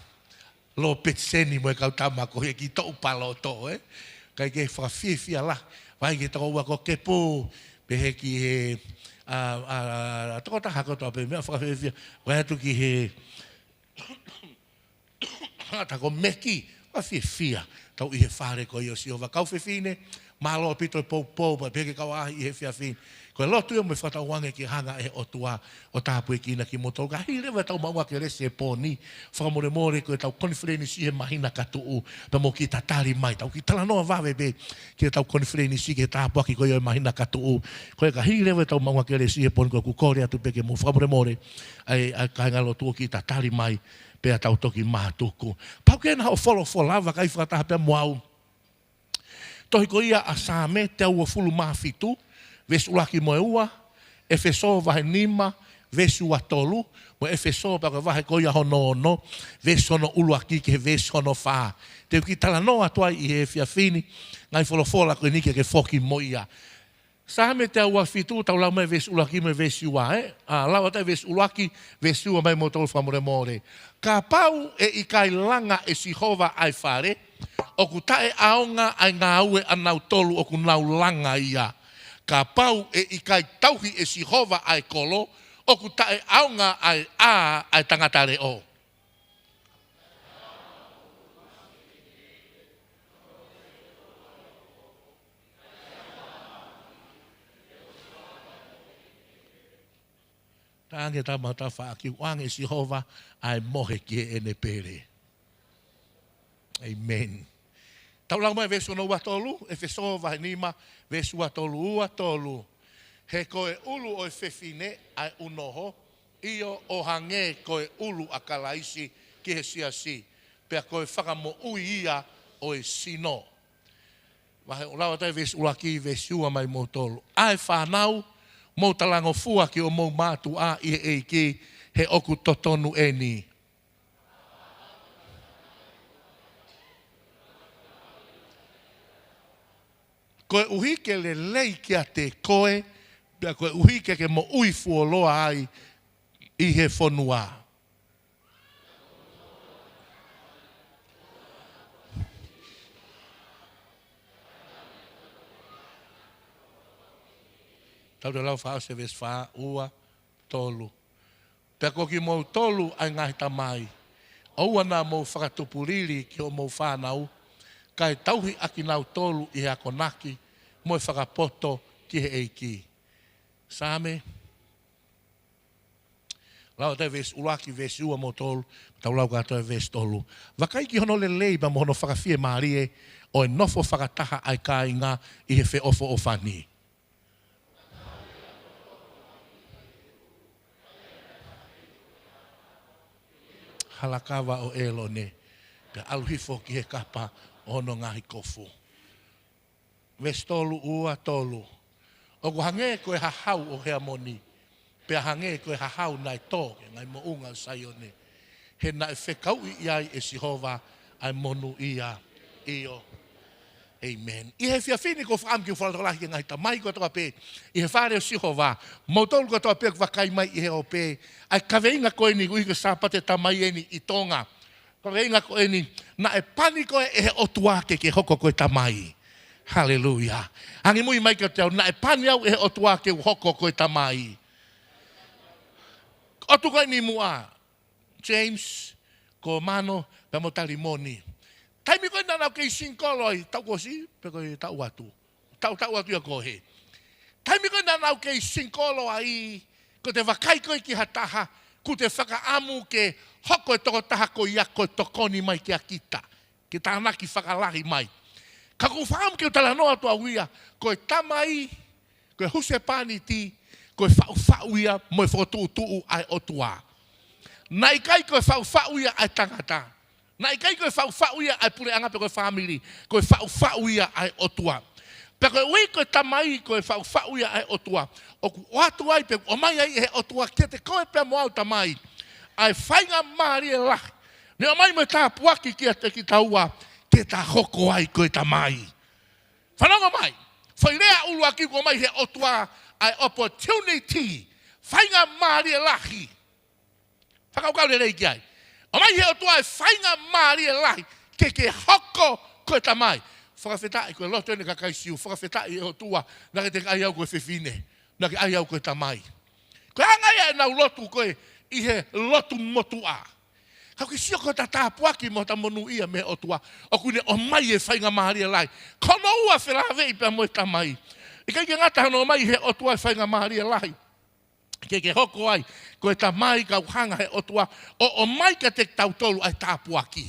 Lōpeti Seni mo e kau tama ko ē kiʻi toʻu paloto, ē? Kae ke fakafiefia lahi. Vakai ki he tokoua ko Kepu, pehē ki he, ʻa, ʻa, ʻa, tokotaha kotoa pē, meʻa fakafiefia. Vakai atu ki he, ʻa, ta ko Meki, fakafiefia. Tau ʻi he fale ko ia ʻo Sihova. Kau fefine, mālō ʻaupito e poupou, pea pehē ki he kau ʻaʻahi ʻi he efiafi ni. Ko e lotu ia mo e fakatauange ke hanga ʻe he ʻOtua ʻo tāpuekina kimoutolu. Ka hili leva ʻetau maʻu ange kelesi he pō ni, fakamolemole ko ʻetau konifelenisi he māhina ka tuʻu, pea mou kiʻi tatali mai. Tau kiʻi talanoa vave pē ki heʻetau konifelenisi ki he tāpuaki ko ia he māhina ka tuʻu. Ko ia ka hili leva ʻetau maʻu ange kelesi he pō ni, ko ʻeku kole atu pē ke mou fakamolemole ʻa e, ʻa e kāingalotu ʻo kiʻi tatali mai, pea tau toki mātuku. Pau ke na hoʻo folofola, vakai fakataha pea mo au. Tohi ko ia ʻa Saame teau uofulu mā fitu, veesi ʻuluaki mo e ua, ʻEfesō vahe nima, veesi ua tolu, mo ʻEfesō pea ko e vahe ko ia hono ono, veesi hono ʻuluaki ki he veesi hono fā. Te u kiʻi talanoa atu ai ʻi he efiafi ni, ngaahi folofola ko eni ke ke foki mo ia. Saame teau ua fitu, tau lau mai veesi ʻuluaki mo e veesi ua, ē? ʻA, lau atu e veesi ʻuluaki, veesi ua mai moutolu fakamolemole. Kapau ʻe ʻikai langa ʻe Sihova ʻa e fale, ʻoku taʻeʻaonga ʻa e ngāue ʻanautolu ʻoku nau langa ia. Kapau ʻe ʻikai tauhi ʻe Sihova ʻa e kolo, ʻoku taʻeʻaonga ʻa e ʻā ʻa e tangata leʻo. Tangi tama tafaʻaki, ʻoange ʻe Sihova ʻa e mohe ki heʻene pele. ʻĒmeni. Tau lau mai veesi hono ua tolu, ʻEfesō vahe nima, veesi ua tolu, ua tolu. He ko e ʻulu ʻo e fefine ʻa e unoho, ʻio ʻo hangē ko e ʻulu ʻa Kalaisi ki he siasi, pea ko e fakamoʻui ia ʻo e sino. Vahe ʻuluaki ʻa e veesi ʻuluaki, veesi ua mai moutolu. ʻA e fānau, Mou talangofua ki hoʻomou mātuʻa ʻi he ʻEiki, he ʻoku totonu eni. Koeʻuhi ke lelei kiate koe, pea koeʻuhi ke ke moʻui fuoloa ai ʻi he fonua. Tau toe lau fakaʻosi e veesi fā, ua, tolu. Pea ko kimoutolu ʻa e ngaahi tamai, ʻoua naʻa mou fakatupulili ki hoʻomou fānau, kae tauhi ʻa kinautolu ʻi he akonaki mo e fakapoto ki he ʻEiki. Saame. Lau atu e veesi ʻuluaki, veesi ua mo tolu, tau lau kātoa e veesi tolu. Vakai ki hono lelei pea mo hono fakafiemālie ʻo e nofo fakataha ʻa e kāinga ʻi he feʻofoʻofani. Halakava ʻo ʻĒlone, pea ʻalu hifo ki he kapa ʻo hono ngaahi kofu. Veesi tolu, ua, tolu. ʻOku hangē ko e hahau ʻo Heamoni, pea hangē ko e hahau naʻe tō ki he ngaahi moʻunga ʻo Saione. He naʻe fekauʻi ʻi ai ʻe Sihova ʻa e monūʻia. ʻIo. ʻĒmeni. ʻI he efiafi ni ʻoku ou fakaʻamu ke u fakalotolahi ki he ngaahi tamai kotoa pē ʻi he fale ʻo Sihova. Moutolu kotoa pē ʻoku vakai mai ʻi he ope, ʻa e kaveinga ko eni, ʻuhi ko e Sāpate Tamai eni ʻi Tonga. Kaveinga ko eni, naʻe pani koe ʻe he ʻOtua ke ke hoko ko e tamai. Haleluia. Angimui mai kiate au, naʻe pani au ʻe he ʻOtua ke u hoko ko e tamai. ʻOtu ko eni muʻa, James, ko Mano, pea mo Talimoni. Taimi ko ē naʻa nau kei singikolo ai, taʻu kuo ʻosi, pe ko e taʻu atu. Taʻu, taʻu atu ia ko ē. Taimi ko ē naʻa nau kei singikolo ai, ko ʻete vakai ko ē ki ha taha, ʻoku te fakaʻamu ke hoko e tokotaha ko ia ko e tokoni mai kia kita. Ke tānaki fakalahi mai. Ka ʻoku ou fakaʻamu ke u talanoa atu au ia, ko e tamai, ko e husepāniti, ko e faʻufaʻu ia mo e fokotuʻutuʻu ʻa e ʻOtua. Naʻe ʻikai ko e faʻufaʻu ia ʻa e tangata. Naʻe ʻikai ko e faʻufaʻu ia ʻa e puleʻanga pe ko e fāmili, ko e faʻufaʻu ia ʻa e ʻOtua. Pea koeʻuhi ko e tamai, ko e faʻufaʻu ia ʻa e ʻOtua, ʻoku ʻoatu ai pe ʻomai ai ʻe he ʻOtua kiate koe pea mo au tamai ʻa e faingamālie lahi. Naʻe ʻomai mo e tāpuaki kiate kitaua ke ta hoko ai ko e tamai. Fanongo mai, foʻi lea ʻuluaki ʻoku ʻomai he ʻOtua ʻa e opportunity, faingamālie lahi. Fakakaukau lelei ki ai. ʻOmai he ʻOtua e faingamālie lahi ke ke hoko ko e tamai. Fakafetaʻi ko e lotu eni ʻa e kakai Siu. Fakafetaʻi ʻe ʻOtua, naʻa ke teʻeki ʻai au ko e fefine, naʻa ke ʻai au ko e tamai. Ko e anga ia ʻenau lotu ko ē ʻi he lotu motuʻa. Ka ʻoku ke sio ko ʻeta tāpuaki mo ʻeta monūʻia mei he ʻOtua, ʻoku ne ʻomai e faingamālie lahi. Ko hono ua felāveʻi pea mo e tamai. ʻIkai ke ngata hono ʻomai he ʻOtua e faingamālie lahi ke ke hoko ai ko e tamai, ka ʻoku hanga he ʻOtua ʻo ʻomai kiate kitautolu ʻa e tāpuaki.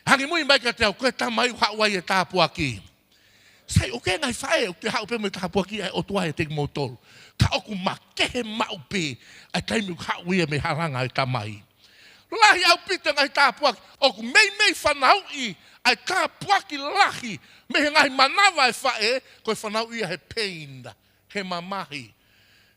Angimui mai kiate au, ko e tamai ʻoku haʻu ai e tāpuaki. Sai, ʻoku ʻi ai e ngaahi faʻē ʻoku te haʻu pē mo e tāpuaki ʻa e ʻOtua ʻiate kimoutolu, ka ʻoku makehe maʻu pē ʻa e taimi ʻoku haʻu ia mei he halanga ʻo e tamai. Lahi ʻaupito e ngaahi tāpuaki ʻoku meimei fanauʻi ʻa e tāpuaki lahi mei he ngaahi manava ʻa e faʻē, ko e fanauʻi ia he pain, he mamahi,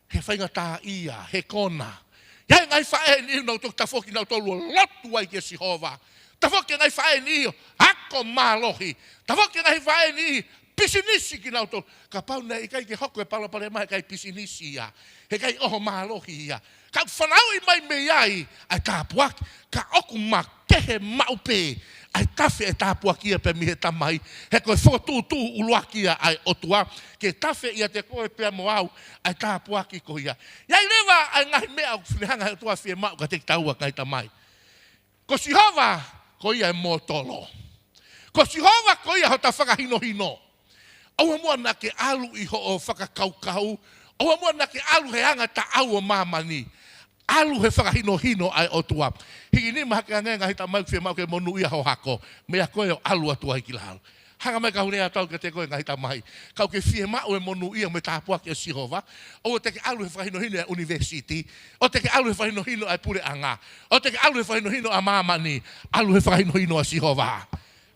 he faingataʻaʻia, he kona. ʻI ai e ngaahi faʻē ʻe niʻihi naʻa nau toki tafoki nautolu ʻo lotu ai kia Sihova. Tafoki e ngaahi faʻē ʻe niʻihi ʻo ako mālohi. Tafoki e ngaahi faʻē ʻe niʻihi pisinisi kinautolu. Kapau naʻe ʻikai ke hoko e palopalema, he ʻikai pisinisi ia, he ʻikai ʻoho mālohi ia. Ka ʻoku fanauʻi mai mei ai ʻa e tāpuaki, ka ʻoku makehe maʻu pē ʻa e tafe e tāpuaki ia pea mei he tamai, he ko e fokotuʻutuʻu ʻuluaki ia ʻa e ʻOtua ke tafe ʻiate koe pea mo au ʻa e tāpuaki ko ia. ʻI ai leva ʻa e ngaahi meʻa ʻoku ne hanga he ʻOtua ʻo fiemaʻu kiate kitaua ngaahi tamai. Ko Sihova ko ia e mōtolo. Ko Sihova ko ia hota fakahinohino. ʻOua muʻa naʻa ke ʻalu ʻi hoʻo fakakaukau. ʻOua muʻa naʻa ke ʻalu he anga taʻau ʻo māmani. ʻAlu he fakahinohino ʻa e ʻOtua. Hiki nima hake ange ngaahi tamai, ʻoku fiemaʻu ke monūʻia ho hako, meʻa ko ē ʻo ʻalu atu ai ki lalo. Hanga mai ka u lea atu au kiate koe ngaahi tamai. Kapau ʻoku ke fiemaʻu e monūʻia mo e tāpuaki ʻa Sihova, ʻoua te ke ʻalu he fakahinohino ʻa e ʻunivēsiti, ʻoua te ke ʻalu he fakahinohino ʻa e puleʻanga, ʻoua te ke ʻalu he fakahinohino ʻa māmani, ʻalu he fakahinohino ʻa Sihova.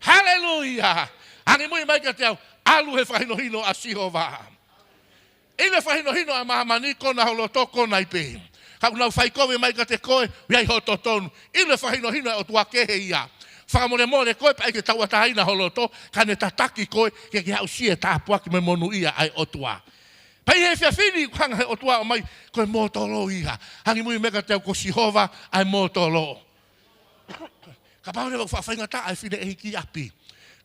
Haleluia! Angimui mai kiate au, ʻalu he fakahinohino ʻa Sihova. ʻIlo e fakahinohino ʻa māmani, ko ena ho loto ko ena ai pē. Ka ʻoku nau fai kovi mai kiate koe, ʻoku ʻi ai hoʻo totonu. ʻIlo e fakahinohino ʻa e ʻOtua kehe ia. Fakamolemole koe pea ʻai ke tauʻatāina ho loto, ka ne tataki koe, ke ke aʻusia e tāpuaki mo e monūʻia ʻa e ʻOtua. Pea ʻi he efiafi ni ʻoku hanga he ʻOtua ʻo ʻomai, ko e mōtolo ia. Angimui mai kiate au, ko Sihova ʻa e mōtolo. Kapau leva ʻoku faʻa faingataʻa e fineʻeiki ʻi ʻapi.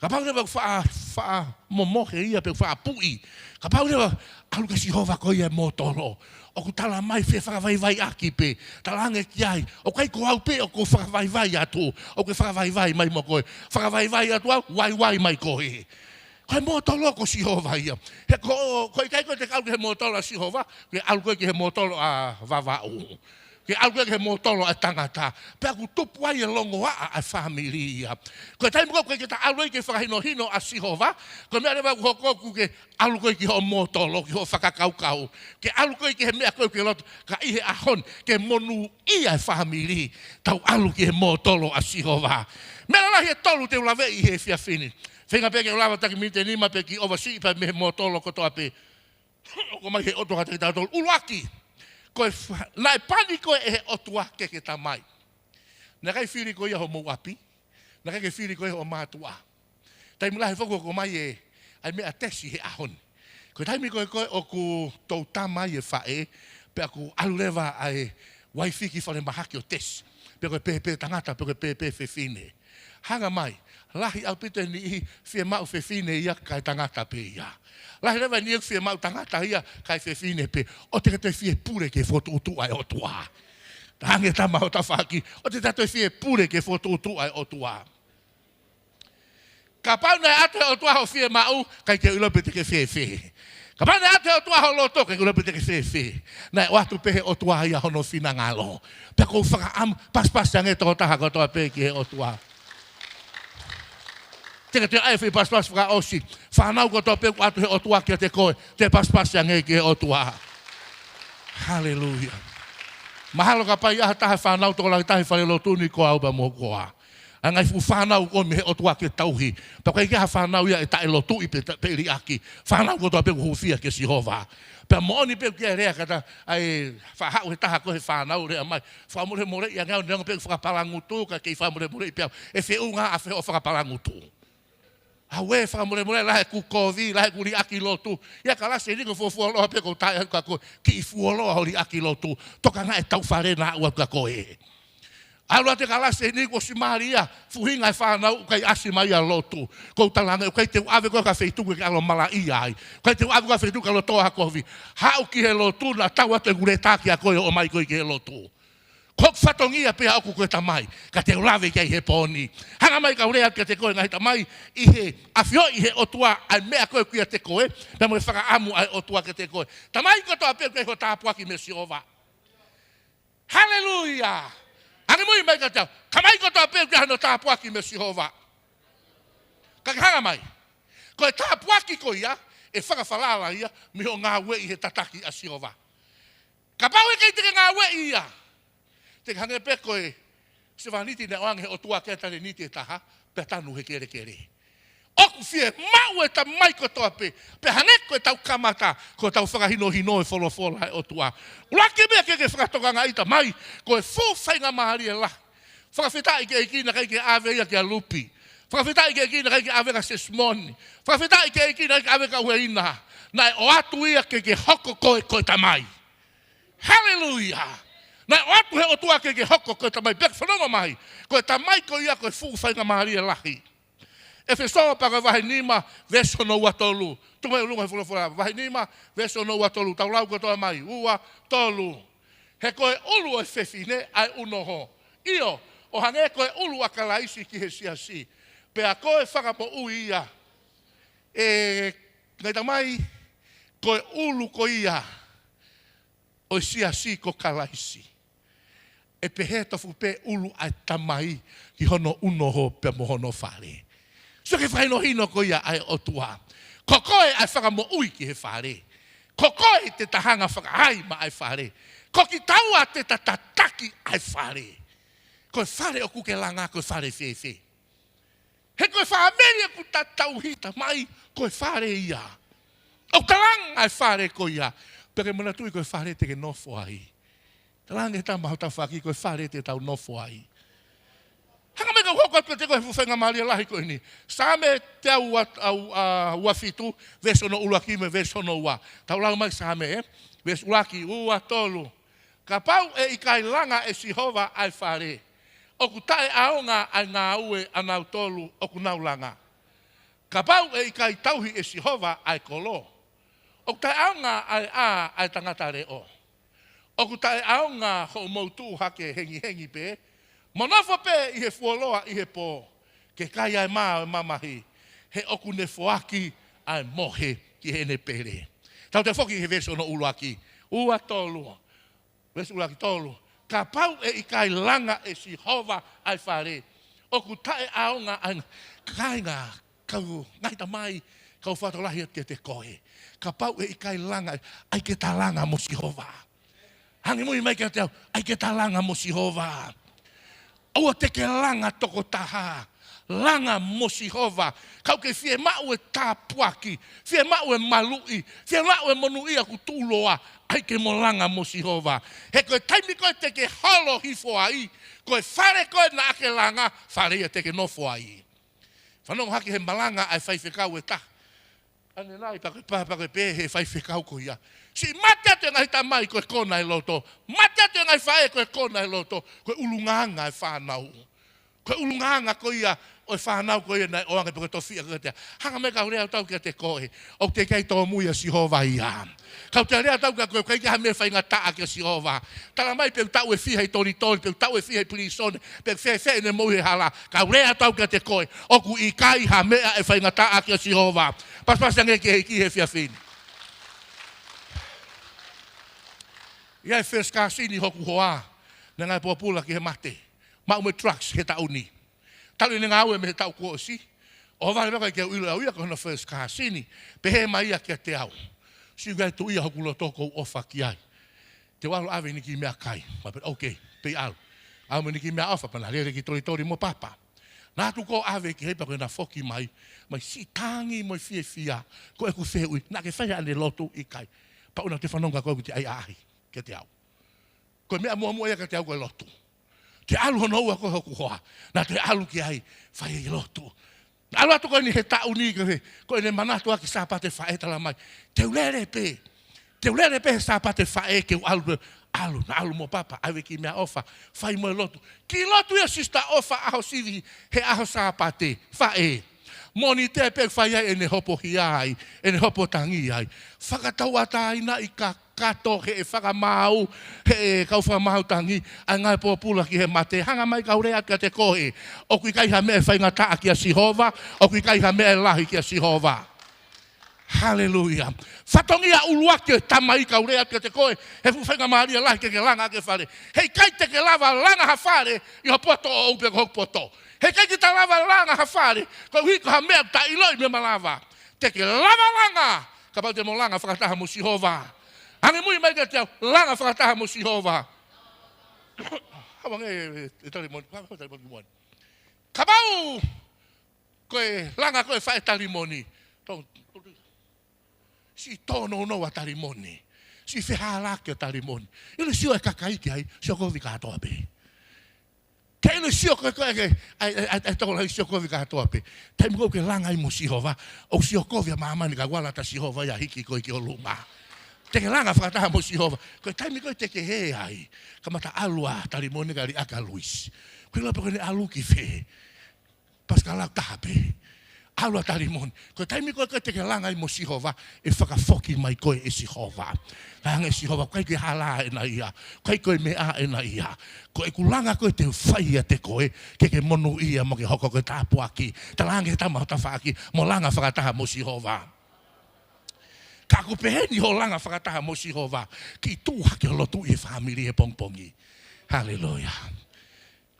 Kapau leva ʻoku faʻa, faʻa momohe ia pe ʻoku faʻa puʻi. Kapau leva, ʻalu kia Sihova, ko ia e mōtolo. ʻOku tala mai, fie fakavaivaiʻaki pē. Talaange ki ai, ʻoku ʻikai ko au pē ʻoku ou fakavaivai atu. ʻOku ke fakavaivai mai mo koe. Fakavaivai atu au, vaivai mai koe. Ko e mōtolo ko Sihova ia. He ko, ko e ʻikai ko ē te ke ʻalu ki he mōtolo ʻa Sihova, ke ʻalu koe ki he mōtolo ʻa Vavaʻu. Ke ʻalu koe ki he mōtolo ʻa e tangata. Pea ʻoku tupu ai e longoaʻa ʻa e fāmili ia. Ko e taimi ko ē ʻoku ʻikai ke ta ʻalu ai ki he fakahinohino ʻa Sihova, ko e meʻa leva ʻoku hoko ʻoku ke ʻalu koe ki hoʻo mōtolo, ki hoʻo fakakaukau. Ke ʻalu koe ki he meʻa ko ē ʻoku ke loto, ka ʻi he ʻaho ni, ke monūʻia e fāmili, tau ʻalu ki he mōtolo ʻa Sihova. Meʻa lalahi ʻe tolu te u laveʻi he efiafi ni. Feinga pē ke u lava taki miniti ʻe nima pē ke u ʻova siʻi pē mei he mōtolo kotoa pē ʻoku ʻomai he ʻOtua kiate kitautolu. ʻUluaki, ko e fa-, naʻe pani koe ʻe he ʻOtua ke ke tamai. Naʻe ʻikai fili koe ia hoʻomou ʻapi. Naʻe ʻikai ke fili koe ia hoʻo mātuʻa. Taimi lahi foki ʻoku ʻomai e, ʻa e meʻa tesi he ʻaho ni. Ko e taimi ko ē ko ē ʻoku tou tama ai e faʻē, pea ʻoku ʻalu leva ʻa e uaifi ki falemahaki ʻo tesi. Pe ko e pēpē tangata, pe ko e pēpē fefine. Hanga mai, lahi ʻaupito e niʻihi fiemaʻu fefine ia kae tangata pē ia. Lahi leva e niʻihi fiemaʻu tangata ia kae fefine pē. ʻOua te ke toe fie pule ki he fokotuʻutuʻu ʻa e ʻOtua. Hangē tama ʻo tafaʻaki, ʻoua te ta toe fie pule ki he fokotuʻutuʻu ʻa e ʻOtua. Kapau naʻe ʻatu he ʻOtua hoʻo fiemaʻu, ʻikai ke u ʻilo pe te ke fēfē. Kapau naʻe ʻatu he ʻOtua ho loto, ʻikai ke u ʻilo pe te ke fēfē. Naʻe ʻoatu pē he ʻOtua ia hono finangalo. Pea ʻoku ou fakaʻamu, pasipasi ange tokotaha kotoa pē ki he ʻOtua. Te ke toe ʻai e foʻi pasipasi fakaʻosi. Fānau kotoa pē ʻoku ʻatu he ʻOtua kiate koe, toe pasipasi ange ki he ʻOtua. Haleluia. Mahalo kapau ʻe ʻi ai ha taha fānau tokolahi taha he falelotu ni, ko au pē mo koe. ʻA e ngaahi fuʻu fānau ʻoku ʻomi he ʻOtua ke tauhi. Pea ʻoku ʻikai ke ʻi ai ha fānau ia ʻe taʻelotuʻi pe ta-, pe liʻaki. Fānau kotoa pē ʻoku hūfia kia Sihova. Pea moʻoni pē ʻoku ʻi ai e lea ka ta, ʻai faʻa haʻu he taha ko ē he fānau lea mai. Fakamolemoleʻi ange au neongo pē ʻeku fakapalangutu, ka kei fakamolemoleʻi pē au. ʻE feʻunga ʻafē hoʻo fakapalangutu. Auē, fakamolemole, lahi ʻeku kovi, lahi ʻeku liʻaki lotu. ʻI ai e kalasi ʻe niʻihi ʻoku fuoloa pē ʻoku ou tala atu kia koe, kiʻi fuoloa hoʻo liʻaki lotu. Tokangaʻi e tau fale naʻa ʻoatu kia koe. ʻAlu atu e kalasi ʻe niʻihi kuo ʻosi mali ia, fuhinga e fānau ʻoku ʻikai ʻasi mai ia lotu. ʻOku ou talaange, ʻoku ʻikai te u ʻave koe ki ha feituʻu ke ke ʻalu ʻo malaʻia ai. ʻOku ʻikai te u ʻave koe ki ha feituʻu ke ʻalu ʻo tō ha kovi. Haʻu ki he lotu, naʻa tau atu ʻeku lētā kia koe ʻo ʻomai koe ki he lotu. Ko hoku fatongia pē ʻoʻoku ko e tamai, ka te u lave ki ai he pō ni. Hanga mai kau lea kiate koe ngaahi tamai, ʻi he ʻafioʻi he ʻOtua ʻa e meʻa ko ē kiate koe, pea mo e fakaʻamu ʻa e ʻOtua kiate koe. Tamai kotoa pē ʻoku ʻi ai hoʻo tāpuaki meia Sihova. Haleluia. Angimui mai kiate au. Tamai kotoa pē ʻoku ʻi ai hono tāpuaki meia Sihova. Ka ke hanga mai. Ko e tāpuaki ko ia, ʻe fakafalala ia, mei hoʻo ngāueʻi he tataki ʻa Sihova. Kapau ʻe ʻikai te ke ngāueʻi ia, te ke hangē pē ko e sevāniti naʻe ʻoange he ʻOtua ki ai e talēniti ʻe taha, pea tanu he kelekele. ʻOku fiemaʻu e tamai kotoa pē, pea hangē ko ʻetau kamata, ko ʻetau fakahinohino e folofola ʻa e ʻOtua. ʻUluaki meʻa ke ke fakatokangaʻi tamai, ko e fuʻu faingamālie lahi. Fakafetaʻi ki he ʻEiki naʻe ʻikai ke ʻave ia kia Lupi. Fakafetaʻi ki he ʻEiki naʻe ʻikai ke ʻave kia Sesimoni. Fakafetaʻi ki he ʻEiki naʻe ʻikai ke ʻave kia Ueina. Naʻe ʻoatu ia ke ke hoko koe ko e tamai. Haleluia. Naʻe ʻoatu he ʻOtua ke ke hoko ko e tamai. Pea ke fanongo mai. Ko e tamai ko ia ko e fuʻu faingamālie lahi. ʻEfesō pea ko e vahe nima, veesi hono ua tolu. Tuku mai ʻolunga he folofola. Vahe nima, veesi hono ua tolu. Tau lau kotoa mai. Ua, tolu. He ko e ʻulu ʻo e fefine ʻa e unoho. ʻIo, ʻo hangē ko e ʻulu ʻa Kalaisi ki he siasi. Pea ko e fakamoʻui ia. ʻE, ngaahi tamai, ko e ʻulu ko ia ʻo e siasi ko Kalaisi. ʻE pehē tofu pē ʻulu ʻa e tamai ki hono unoho pea mo hono fale. Sio ki he fakahinohino ko ia ʻa e ʻOtua. Ko koe ʻa e fakamoʻui ki he fale. Ko koe te ta hanga fakaʻai maʻa e fale. Ko kitaua te ta tataki ʻa e fale. Ko e fale ʻoku ke langa ko e fale fēfē? He ko e fāmili ʻoku ta tauhi tamai, ko e fale ia. ʻOku ta langa ʻa e fale ko ia. Pea ke manatuʻi ko e fale te ke nofo ai. Talaange ki he tama ho tafaʻaki ko e fale te tau nofo ai. Hanga mai kau hoko atu kiate koe he fuʻu faingamālie lahi ko eni. Saame teau ua, ua, ua fitu, veesi hono ʻuluaki mo e veesi hono ua. Tau lau mai Saame, ē? Veesi ʻuluaki, ua, tolu. Kapau ʻe ʻikai langa ʻe Sihova ʻa e fale, ʻoku taʻeʻaonga ʻa e ngāue ʻanautolu ʻoku nau langa. Kapau ʻe ʻikai tauhi ʻe Sihova ʻa e kolo, ʻoku taʻeʻaonga ʻa e ʻā ʻa e tangata leʻo. ʻOku taʻeʻaonga hoʻomou tuʻu hake hengihengi pē, mo nofo pē ʻi he fuoloa ʻi he pō, ke kai ʻa e mā ʻo e mamahi, he ʻoku ne foaki ʻa e mohe ki heʻene pele. Tau toe foki he veesi hono ʻuluaki, ua tolu. Veesi ʻuluaki tolu. Kapau ʻe ʻikai langa ʻe Sihova ʻa e fale, ʻoku taʻeʻaonga ʻa e ngā-, kāinga, kau ngaahi tamai, kau fakalotolahi atu kiate koe. Kapau ʻe ʻikai langa, ʻai ke ta langa mo Sihova. Hanga muimui mai kiate au, ʻai ke ta langa mo Sihova. ʻOua te ke langa tokotaha, langa mo Sihova. Kapau ʻoku ke fiemaʻu e tāpuaki, fiemaʻu e maluʻi, fiemaʻu e monūʻia ʻoku tuʻuloa, ʻai ke mo langa mo Sihova. He ko e taimi ko ē te ke holo hifo ai, ko e fale ko ē naʻa ke langa, fale ia te ke nofo ai. Fanongo hake he malanga ʻa e faifekau ʻe taha. ʻAnenai, pea ko e pā, pea ko e pehē ʻe he faifekau ko ia. Siʻi mate atu e ngaahi tamai ko e kona e loto. Mate atu e ngaahi faʻē ko e kona e loto. Ko e ʻulungaanga e fānau. Ko e ʻulungaanga ko ia ʻo e fānau ko ia naʻe ʻoange pē ko e tofiʻa ko ia. Hanga mai kau lea atu au kiate koe. ʻOku teʻeki ai tōmui ʻa Sihova ia. Kau te lea atu au kia koe, ʻikai ke ha meʻa faingataʻa kia Sihova. Tala mai pe ʻoku taʻu ʻe fiha ʻi tolitoli, pe ʻoku taʻu ʻe fiha ʻi pilīsone, pe ʻoku fēfē ʻene moʻui he hala. Kau lea atu au kiate koe, ʻoku ʻikai ha meʻa ʻe faingataʻa kia Sihova. Pasipasi ange ki he ʻEiki he efiafi ni. ʻI ai e first cousin ʻi hoku hoa, naʻe ngāue pōpula ki he mate. Maʻu mo e drugs he taʻu ni. Talu ʻene ngāue mei he taʻu kuo ʻosi. ʻOhovale mai ko ē ke u ʻilo ʻe au ia ko hono first cousin. Pehē mai ia kiate au. Sio ki ai, tuʻu ia hoku loto, ʻoku ou ʻofa ki ai. Te u ʻalu ʻo ʻave ʻene kiʻi meʻakai. Pea pehē, okay, pea ʻalu. ʻAlu mo ʻene kiʻi meʻaʻofa pea na lele ki tolitoli mo papa. Naʻa tuku ʻo ʻave ki ai pea ko ʻena foki mai. Mai siʻi tangi mo e fiefia. Ko ʻeku fehuʻi, naʻa ke fai haʻane lotu? ʻIkai. Pea ʻoua te u fanongo kia koe ʻoku ke ʻai ʻaʻahi kiate au. Ko e meʻa muʻomuʻa ia kiate au ko e lotu. Te ʻalu hono ua ko ē hoku hoa. Naʻa te ʻalu ki ai, fai e lotu. Naʻe ʻalu atu ko eni he taʻu ni ko ē, ko ʻene manatu ʻaki Sāpate Faʻē, tala mai. Te u lele pē. Te u lele pē he Sāpate Faʻē ke u ʻalu pē. ʻAlu, naʻe ʻalu mo papa, ʻave kiʻi meʻaʻofa, fai mo e lotu. Kiʻi lotu ia Sister ʻOfa ʻaho sivi he ʻaho Sāpate Faʻē. Monitea pē fai ai ʻene hopo hia ai, ʻene hopo tangi ai. Fakatauʻatāinaʻi kakato heʻe fakamaau, heʻe kau fakamaau tangi, ʻa e ngāue pōpula ki he mate. Hanga mai kau lea kiate koe, ʻoku ʻikai ha meʻa ʻe faingataʻa kia Sihova, ʻoku ʻikai ha meʻa ʻe lahi kia Sihova. Haleluia. Fatongia ʻuluaki ʻo e tamai, kau lea kiate koe, he fuʻu faingamālie lahi ke ke langa ʻaki e fale. Heʻikai te ke lava langa ha fale ʻi ho poto ʻoʻou pe ko hoku poto. Heʻikai ke ta lava langa ha fale koeʻuhi ko ha meʻa ʻoku ta ʻiloʻi mo malava. Te ke lava langa kapau te mo langa fakataha mo Sihova. Ange muimui mai kiate au, langa fakataha mo Sihova. Hawa nge e, e, e tali mo, hawa tali mo, mo. Kapau ko e langa ko ē e faʻē talimoni. Tō, tō, siʻi tōnounou ʻa talimoni. Siʻi fehālaaki ʻa talimoni. ʻIlo e sio e kakai ki ai, sio kovi kātoa pē. Ke ʻilo e sio ko ē, ko ē, ke, ʻai, ʻai, ʻai, ʻai, tokolahi sio kovi kātoa pē. Taimi ko ē ʻoku ke langa ai mo Sihova, ʻoku sio kovi ʻa māmani kae ʻoua lata Sihova ia hiki koe ki ʻolunga. Te ke langa fakataha mo Sihova. Ko e taimi ko ē te ke hē ai, kamata ʻalu ʻa talimoni kae liʻaki ʻa Luisi. Ko e ʻilo pe ko ʻene ʻalu ki fē. Pasikala ʻe taha pē. ʻAlu ʻa talimoni. Ko e taimi ko ē ko ē te ke langa ai mo Sihova, ʻe fakafoki mai koe ʻe Sihova. Langa ʻe Sihova, ʻikai ko e hala ʻena ia. ʻIkai ko e meʻa ʻena ia. Ko ʻeku langa ko ē te u fai ʻiate koe, ke ke monūʻia mo ke hoko ko e tāpuaki. Talaange ki he tama ho tafaʻaki, mo langa fakataha mo Sihova. Ka ʻoku pehē ni hoʻo langa fakataha mo Sihova, kiʻi tuʻu hake ʻo lotuʻi e fāmili he pongipongi. Haleluia.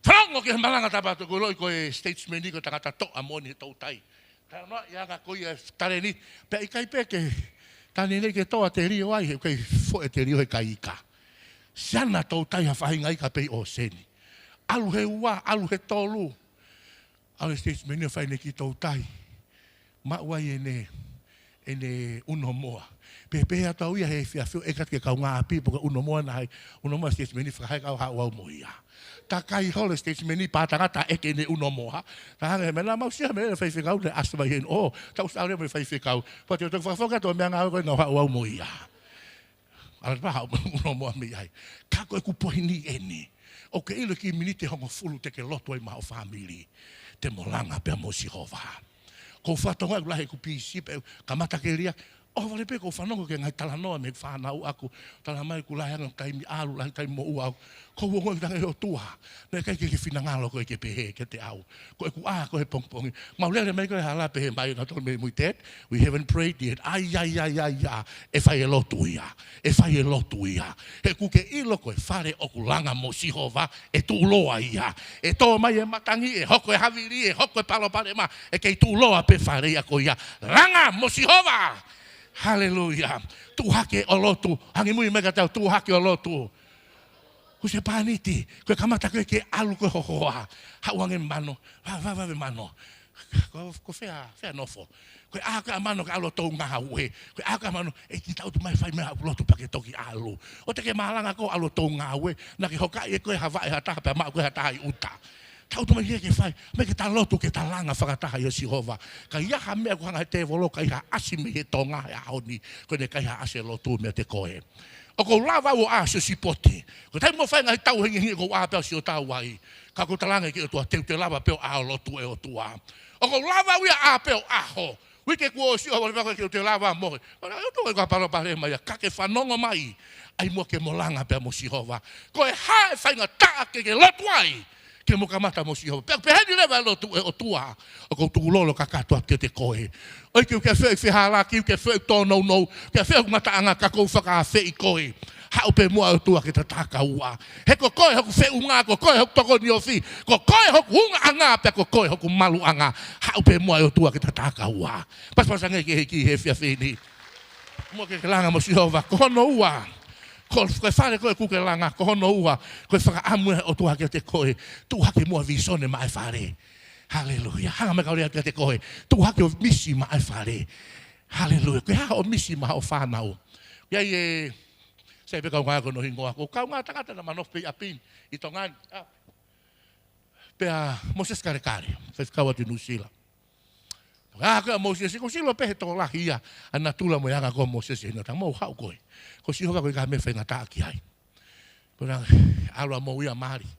Fanongo ki he malanga, tā pē ʻoku ke ʻiloʻi ko e statesman ni ko e tangata toʻa moʻoni he toutai. Talanoa ia ʻa e anga ko ia e taleni, pea ʻikai pē ke, taleni ke toʻa telio ai, he ʻikai foʻi telio he kai ika. Siana toutai ha faʻahinga ika pē ʻi ʻōseni. ʻAlu he ua, ʻalu he tolu. ʻAlu e statesman ni ʻo fai ʻene kiʻi toutai. Maʻu ai ʻene, ʻene ʻunomoa. Pehē atu au ia he efiafi ʻo ʻeke atu ki he kaungāʻapi pe ko e ʻunomoa naʻe ʻai, ʻunomoa sitetimeni, fakahā ʻe he kau haʻu au mo ia. Takai holo sitetimeni, pātanga taʻe ʻeke ʻene ʻunomoa. Ka hanga he meʻa naʻa mau sio he meʻa faifekau naʻe ʻasi mai heni. ʻŌ, tau sio ʻalu mo e faifekau. Pea te u toki fakafoki atu e meʻangāue ko ē naʻe haʻu au mo ia. ʻAlu pē haʻu mo e ʻunomoa mei ai. Ka ko ʻeku poini ʻeni. ʻOku ke ʻilo e kiʻi miniti ʻe hongofulu te ke lotu ai maʻa ho fāmili, te mo langa pea mo Sihova. Ko e fatongia ʻoku lahi ʻeku pisi pē, kamata ke lia. ʻOhovale pē ʻoku ou fanongo ki he ngaahi talanoa mei he fānau ʻaku. Talamai ʻoku lahi ange taimi ʻalu, lahi taimi moʻua ʻaku. Ko e ongoʻi ʻe tangi ʻOtua. Naʻe ʻikai ke ke finangalo koe ke pehē kiate au. Ko ʻeku ʻā ko ē he pongipongi. Mau lele mai ko ē he hala pehē mai nautolu mei mui, "Dad, we haven't prayed yet." ʻAi, ʻai, ʻai, ʻai, ʻai. ʻE fai e lotu ia. ʻE fai e lotu ia. He ʻoku ke ʻilo ko e fale ʻoku langa mo Sihova, ʻe tuʻuloa ia. ʻE tō mai e matangi, ʻe hoko e havili, ʻe hoko e palopalema, ʻe kei tuʻuloa pē fale ia ko ia. Langa mo Sihova. Haleluia. Tuʻu hake ʻo lotu. Angimui mai kiate au, tuʻu hake ʻo lotu. Husepāniti, ko e kamata ko ē ke ʻalu ko ē ho hoa. Haʻu ange mano, va, va, vave mano. Ko, ko fē, fē nofo. Ko e ʻā ko ē ʻa mano ke ʻalu ʻo toʻo ngāue. Ko e ʻā ko ē ʻa mano, ʻEiki, tangutu mai, fai mai haʻaku lotu pea ke toki ʻalu. ʻOua te ke malanga koe ʻo ʻalu ʻo toʻo ngāue. Naʻa ke hokaʻi ʻe koe ha vaʻe ha taha pea maʻu koe ha taha ʻi ʻuta. Tangutu mai ke, ke fai, mai ke ta lotu, ke ta langa fakataha ʻia Sihova. Ka ʻi ai ha meʻa ʻoku hanga ʻe he tēvolo, ka ʻi ai ha ʻasi mei he Tonga he ʻaho ni, ko ʻene ʻikai ha ʻasi e lotu meiate koe. ʻOku ou lava au ʻo ʻā ʻo sio sipoti. Ko e taimi ʻoku fai e ngaahi tau hengihengi ʻoku ou ʻā pē au ʻo sio tau ai. Ka ʻoku ou talaange ki he ʻOtua, te u toe lava pē ʻo ʻā ʻo lotu, ʻe ʻOtua. ʻOku ou lava au ia ʻo ʻā pē ʻo ʻaho. Uike kuo ʻosi, ʻohovale pē au ke u toe lava mohe. ʻOku ou toe kapalopalema ia, ka ke fanongo mai. ʻAi muʻa ke mo langa pea mo Sihova. Ko e hā e faingataʻa ke ke lotu ai, ke mo kamata mo Sihova. Pea, pea heni leva e lotu, ʻe ʻOtua, ʻoku ou tukulolo kakato atu kiate koe. ʻOku ʻikai ke u fie, fie halaki, ʻikai ke u fie tōnounou, ʻikai ke u fie ngataʻanga, ka ʻoku ou fakaafeʻi koe. Haʻu pē muʻa ʻOtua ke ta takaua. He ko koe hoku feʻunga, ko koe hoku tokoni ofi, ko koe hoku ungaʻanga, pea ko koe hoku maluʻanga. Haʻu pē muʻa ʻOtua ke ta takaua. Pasipasi ange ki he ʻEiki he efiafi ni. Muʻa ke ke langa mo Sihova, ko hono ua. Ko, ko e fale ko ē ʻoku ke langa, ko hono ua, ko e fakaʻamu ʻa e ʻOtua kiate koe. Tuʻu hake muʻa ʻo vīsone maʻa e fale. Haleluia. Hanga mai kau lea kiate koe. Tuʻu hake ʻo misi maʻa e fale. Haleluia. Ko e hā hoʻo misi maʻa hoʻo fānau? ʻI ai e, sai pē kaungā ko hono hingoa. Ko e kaungā tangata naʻa ma nofo pē ʻi ʻapi ni, ʻi Tonga ni. ʻA. Pea Mōsese Kalekale, faifekau atu ʻi Nuʻusila. ʻA, ko Mōsese, ʻoku ou sio pē he tokolahi ia ʻa e natula mo e anga ko Mōsese, ʻi he anga ʻoku mou haʻu ko ē. Ko Sihova ko e ʻikai ha meʻa faingataʻa ki ai. Pea naʻe ʻalu ʻa Mōsese ʻo mali.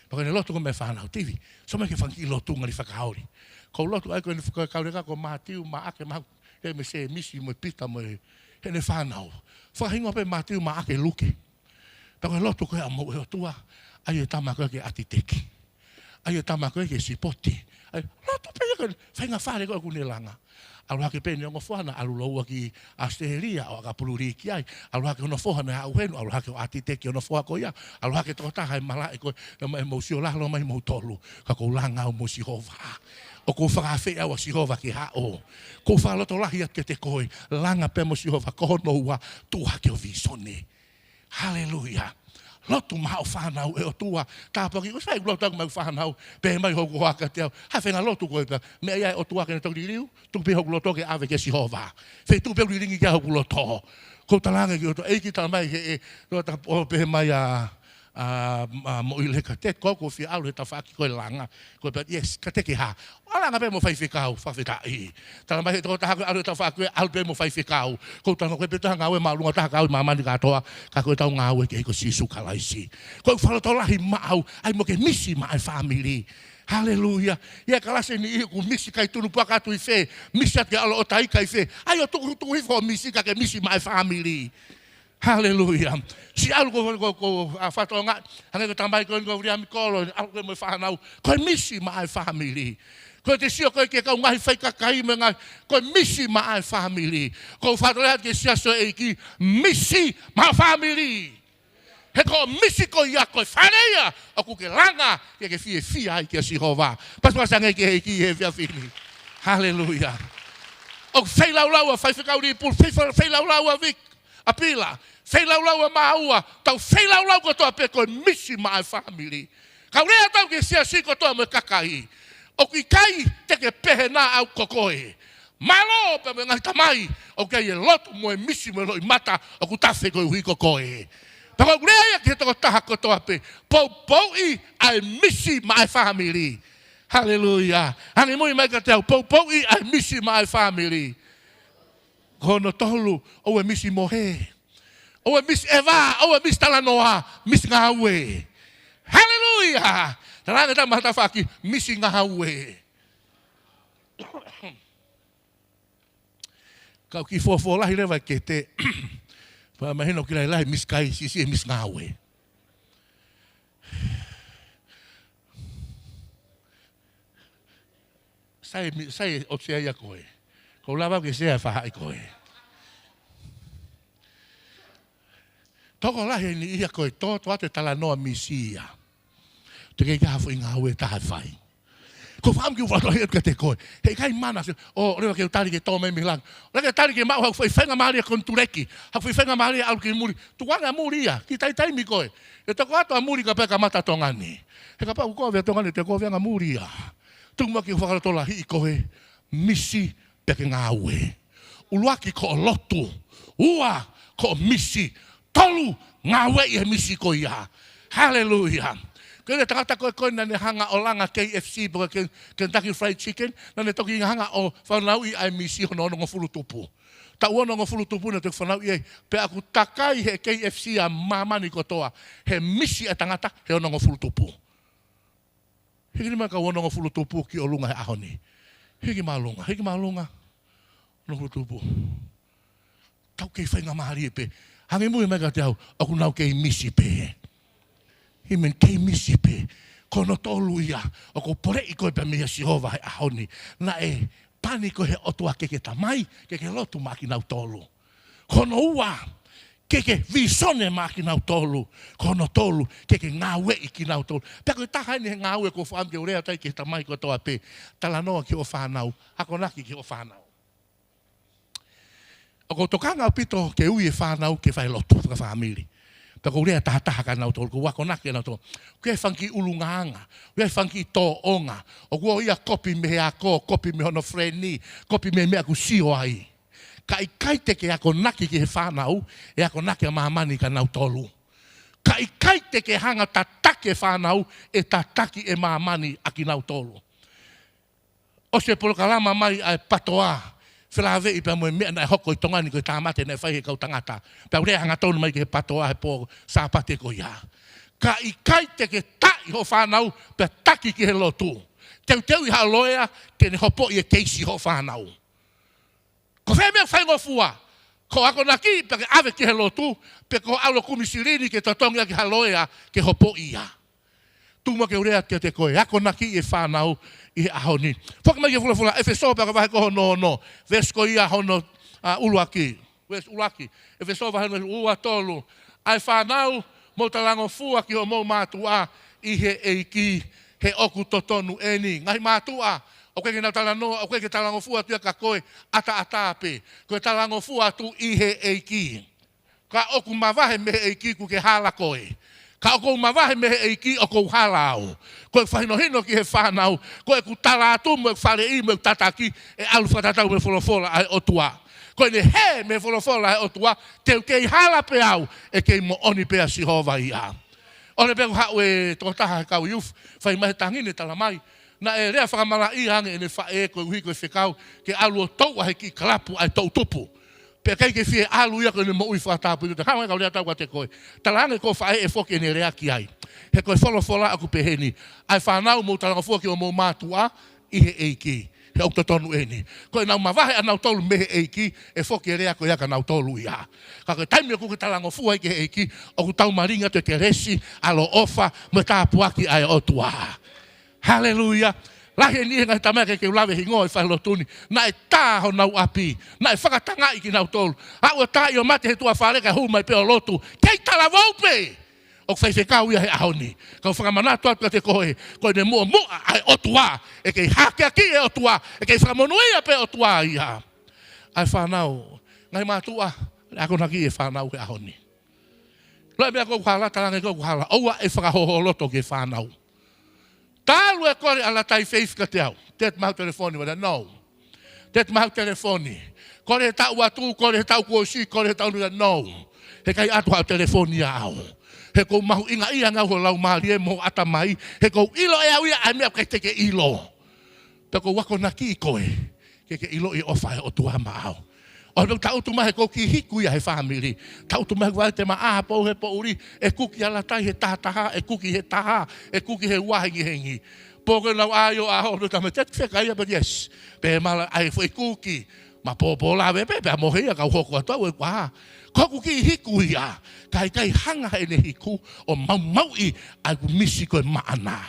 Pea ko ʻene lotu ko ē maʻa e fānau, Tivi, sio mai ki he fanga kiʻi lotu ngali fakaoli. Ko e lotu ʻa ia ko ʻene fakaoli ko Mātiu, Maʻake, Maʻaku, ʻe mei Sēmisi mo e Pita mo e, heʻene fānau. Fakahingoa pē Mātiu, Maʻake, Luke. Pea ko e lotu ko ē ʻa Mōsese, ʻOtua, ʻai e tama ko ē ke ʻatiteki. ʻAi e tama ko ē ke sipoti. ʻAi, lotu pē ia ko e faʻahinga fale ko ē ʻoku ne langa. ʻAlu hake pē ʻene ongo foha naʻe ʻalu lōua ki ʻAositelēlia ʻo ʻakapulu lī ki ai. ʻAlu hake hono foha naʻe aʻu heni, ʻalu hake ʻo ʻatiteki hono foha ko ia. ʻAlu hake tokotaha he malaʻe ko ē, naʻa mou sio lalo mai moutolu. Ka ʻoku ou langa au mo Sihova. ʻOku ou fakaafeʻi au ʻa Sihova ke haʻu. ʻOku ou fakalotolahi atu kiate koe, langa pē mo Sihova, ko hono ua, tuʻu hake ʻo vīsone. Haleluia. Lotu maʻa hoʻo fānau, ʻe ʻOtua, tāpuakiʻi, ʻoku sai ʻeku lotu ʻaʻaku maʻa ʻeku fānau, pehē mai hoku hoa kiate au, hā e faʻahinga lotu ko ē pea, meʻa ia ʻe ʻOtua ke ne toki liliu, tuku pē hoku loto ke ʻave kia Sihova. Feituʻu pē ʻoku lilingi ki ai hoku loto. ʻOku ou talaange ki he ʻOtua, ʻEiki, talamai ʻe he, ʻe, ʻo ta, ʻo pehē mai ʻa, ʻa, ʻa Moʻileka, Ted, ko au ʻoku ou fie ʻalu he tafaʻaki ko e langa. Ko e pehē, yes, ka te ke hā? ʻO langa pē mo faifekau, fakafetaʻi. Talamai ʻe he tokotaha ko ē ʻalu he tafaʻaki ko ē, ʻalu pē mo faifekau. ʻOku ou talaange ko e pē taha ngāue māʻolunga taha ka ʻi māmani kātoa, ka ko ʻetau ngāue kehe ko Sīsū Kalaisi. ʻOku ou fakalotolahi maʻau, ʻai muʻa ke misi maʻa e fāmili. Haleluia. ʻI he kalasi ni ʻoku misi, ʻikai tunu puaka atu ʻi fē, misi atu ki he ʻalo ʻo taika ʻi fē. ʻAi ʻo tuku, tuku hifo hoʻo misi ka ke misi maʻa e fāmili. Haleluia. Siʻi ʻalu ko, ko, ko, ʻa Fatonga, hangē ko e tamai ko eni ko Viliami Kolo, ʻalu ko ē mo e fānau. Ko e misi maʻa e fāmili. Ko ʻete sio ko ē ki he kau ngaahi faikakai mo e ngaahi, ko e misi maʻa e fāmili. ʻOku ou fakalotolahi atu ki he siasi ʻo e ʻEiki, misi maʻa e fāmili. He ko hoʻo misi ko ia ko e fale ia ʻoku ke langa, ke ke fiefia ai kia Sihova. Pasipasi ange ki he ʻEiki he efiafi ni. Haleluia. ʻOku feilaulau ʻa Faifekau Lipulu, fei, fei, feilaulau ʻa Vik, ʻa Pila, feilaulau ʻa Maua, tau feilaulau kotoa pē ko e misi maʻa e fāmili. Kau lea atu ki he siasi kotoa mo e kakai. ʻOku ʻikai te ke pehē naʻa au ko koe. Mālō pē mo e ngaahi tamai ʻoku ʻi ai e lotu mo e misi mo e loʻimata ʻoku tafe koeʻuhi ko koe. Pea ko ʻeku lea ia ki he tokotaha kotoa pē, poupouʻi ʻa e misi maʻa e fāmili. Haleluia. Hangē muimui mai kiate au, poupouʻi ʻa e misi maʻa e fāmili. Ko hono tolu, ʻoua ʻe misi mohe. ʻOua ʻe misi ʻeva, ʻoua ʻe misi talanoa, misi ngāue. Haleluia. Talaange ʻe he tama ha tafaʻaki, misi ngāue. Ka ʻoku kiʻi fuofua lahi leva e kete. Pea mahino ʻoku kiʻi lahi, lahi misi kai, siʻisiʻi e misi ngāue. Sai mi-, sai ʻo share ia koe. Ko e lava ke share e faʻahi koe. Tokolahi eni ia ko e tō, tō atu e talanoa misi ia. Teʻeki ke ʻi ai ha foʻi ngāue ʻe taha ʻe fai. Ko e fakaʻamu ke u fakatokanga atu kiate koe. Heʻikai mana se, ʻo, leva ke u tali ke tō mai mei langi. Leva ke tali ke maʻu haʻaku foʻi faingamālie konituleki. Haʻaku foʻi faingamālie ʻalu ki muli. Tuku ange ʻa muli ia, kiʻi taimi koe. ʻE toko atu ʻa muli kapau ʻe kamata Tonga ni. He kapau ʻoku kovi ʻa Tonga ni, te kovi ange ʻa muli ia. Tuku muʻa ke u fakalotolahiʻi koe, misi pea ke ngāue. ʻUluaki ko hoʻo lotu. Ua ko hoʻo misi. Tolu, ngāueʻi e misi ko ia. Haleluia. Ko e tangata ko ē ko ē naʻa ne hanga ʻo langa K F C pe ko e Ken-, Kentucky Fried Chicken, naʻa ne toki hanga ʻo fanauʻi ʻa e misi hono onongofulu tupu. Taʻu onongofulu tupu naʻe toki fanauʻi ai, pea ʻoku takai he K F C ʻa māmani kotoa, he misi ʻa e tangata he onongofulu tupu. Hiki mai kau onongofulu tupu ki ʻolunga he ʻaho ni. Hiki māʻolunga, hiki māʻolunga. Onongofulu tupu. Tau kei faingamālie pē. Hangē muimui mai kiate au, ʻoku nau kei misi pē. ʻĒmeni, kei misi pē. Ko hono tolu ia, ʻoku ou poleʻi koe pē meia Sihova he ʻaho ni. Naʻe pani koe he ʻOtua ke ke tamai, ke ke lotu maʻa kinautolu. Ko hono ua, ke ke vīsone maʻa kinautolu. Ko hono tolu, ke ke ngāueʻi kinautolu. Pea ko e taha eni he ngāue ʻoku ou fakaʻamu ke u lea atu ai ki he tamai kotoa pē. Talanoa ki hoʻo fānau, akonaki ki hoʻo fānau. ʻOku ou tokanga ʻaupito ke ui e fānau ke fai lotu fakafāmili. Pea ʻoku ou lea tahataha kia nautolu, ʻoku ou akonaki kia nautolu. ʻOku ʻi ai e fanga kiʻi ʻulungaanga, ʻoku ʻi ai e fanga kiʻi tōʻonga. ʻOku ʻi ai e kopi mei he ako, kopi mei hono feleni, kopi mei he meʻa ʻoku sio ai. Ka ʻikai te ke akonaki ki he fānau, ʻe akonaki ʻa māmani kia nautolu. Ka ʻikai te ke hanga ʻo tataki e fānau, ʻe tataki ʻe māmani ʻa kinautolu. ʻOsi e polokalama mai ʻa e PATOA, felāveʻi pea mo e meʻa naʻe hoko ʻi Tonga ni ko e tāmate naʻe fai ʻe he kau tangata. Pea u lea hangatonu mai ki he PATOA he pō Sāpate ko ia. Ka ʻikai te ke taʻi hoʻo fānau pea taki ki he lotu, teuteuʻi ha loea ke ne hopoʻi e keisi hoʻo fānau. Ko fē meʻa faingofua, ko e akonaki pea ke ʻave ki he lotu, pe ko e ʻalu ʻo kumi silini ke totongi ʻaki ha loea ke hopoʻi ia? Tuku muʻa ke u lea atu kiate koe, akonakiʻi e fānau ʻi he ʻaho ni. Foki mai ki he folofola, ʻEfesō pea ko e vahe ko hono ono, veesi ko ia hono, ʻa, ʻuluaki. Veesi ʻuluaki. ʻEfesō vahe ono, ua, tolu. ʻA e fānau, mou talangofua ki hoʻomou mātuʻa ʻi he ʻEiki, he ʻoku totonu eni. Ngaahi mātuʻa, ʻoku ʻikai ke nau talanoa, ʻoku ʻikai ke talangofua atu ia kia koe, ʻataʻatā pē. Ko e talangofua atu ʻi he ʻEiki. Ka ʻoku mavahe mei he ʻEiki kuo ke hala koe. Ka ʻoku ou mavahe mei he ʻEiki ʻoku ou hala au. Ko e fakahinohino ki he fānau, ko ʻeku tala atu mo ʻeku faleʻi mo ʻeku tataki, ʻe ʻalu fakatatau mo e folofola ʻa e ʻOtua. Ko ʻene hē mei he folofola ʻa e ʻOtua, te u kei hala pē au, ʻe kei moʻoni pē ʻa Sihova ia. ʻOku ou lea pē ʻoku haʻu e tokotaha he kau youth, fai mai he tangi ni, tala mai, naʻe lea fakamalaʻia ange ʻene faʻē koeʻuhi ko e fekau ke ʻalu ʻo touʻa he kiʻi kalapu ʻa e toʻutupu. Pea ʻikai ke fie ʻalu ia ko ʻene moʻui fakatāpui. Ka hanga ʻo lea atu kiate koe. Talaange ki hoʻo faʻē ʻe foki ʻene lea ki ai. He ko e folofola ʻoku pehē ni, ʻa e fānau, mou talangofua ki hoʻomou mātuʻa ʻi he ʻEiki, he ʻoku totonu eni. Ko ʻenau mavahe ʻanautolu mei he ʻEiki, ʻe foki e lea ko ia kia nautolu ia. Ka ko e taimi ʻoku ke talangofua ai ki he ʻEiki, ʻoku taumalingi atu e kelesi, ʻaloʻofa mo e tāpuaki ʻa e ʻOtua. Haleluia. Lahi eni he ngaahi tamai, ʻikai ke u lave hingoa ʻi he falelotu ni, naʻe tā honau ʻapi, naʻe fakatangaʻi kinautolu. Aʻu ʻo tā ʻo mate he tuʻa fale kae hū mai pē ʻo lotu. Kei talavou pē. ʻOku faifekau ia he ʻaho ni. Ka u fakamanatu atu kiate koe, ko ʻene muʻomuʻa ʻa e ʻOtua, ʻe kei hakeakiʻi ʻe he ʻOtua, ʻe kei fakamonūʻia pē ʻe he ʻOtua ia. ʻA e fānau, ngaahi mātuʻa, akonakiʻi e fānau he ʻaho ni. Loi meʻa ʻoku hala, talaange ʻoku hala, ʻoua ʻe fakahōhōloto ki he fānau. Talu e kole ʻa Latai Faith kiate au, te mau telefoni wala, no. Te te maʻu telefoni. Kole he taʻu atu, kole he taʻu kuo ʻosi, kole he taʻu nui, no. He ʻikai ʻatu haʻo telefoni ʻiate au. He ʻoku ou mahuʻingaʻia ange au ho laumālie mo ho ʻatamai. He ʻoku ou ʻilo ʻe au ia ʻa e meʻa ʻoku ʻikai te ke ʻilo. Pea ʻoku ou akonakiʻi koe ke ke ʻiloʻi e ʻofa ʻa e ʻOtua maʻau. ʻO pea ʻoku tangutu mai he ʻoku ou kiʻi hiku ia he fāmili. Tangutu mai he ʻoku ou te maʻa ha pou he poʻuli, ʻe kuki ʻa Latai he taha taha, ʻe kuki he taha, ʻe kuki he ua hengihengi. Pea ko ʻenau ʻai ʻo ʻaho, pea tama te feka ia pea yes. Pea mala ʻai foʻi kuki. Ma pōpō lave pē, pea mohe ia kau hoko atu au ʻe kua. Ko ʻeku kiʻi hiku ia, ka ʻikai hanga heʻene hiku ʻo maumauʻi ʻa ʻeku misi ko e maʻana.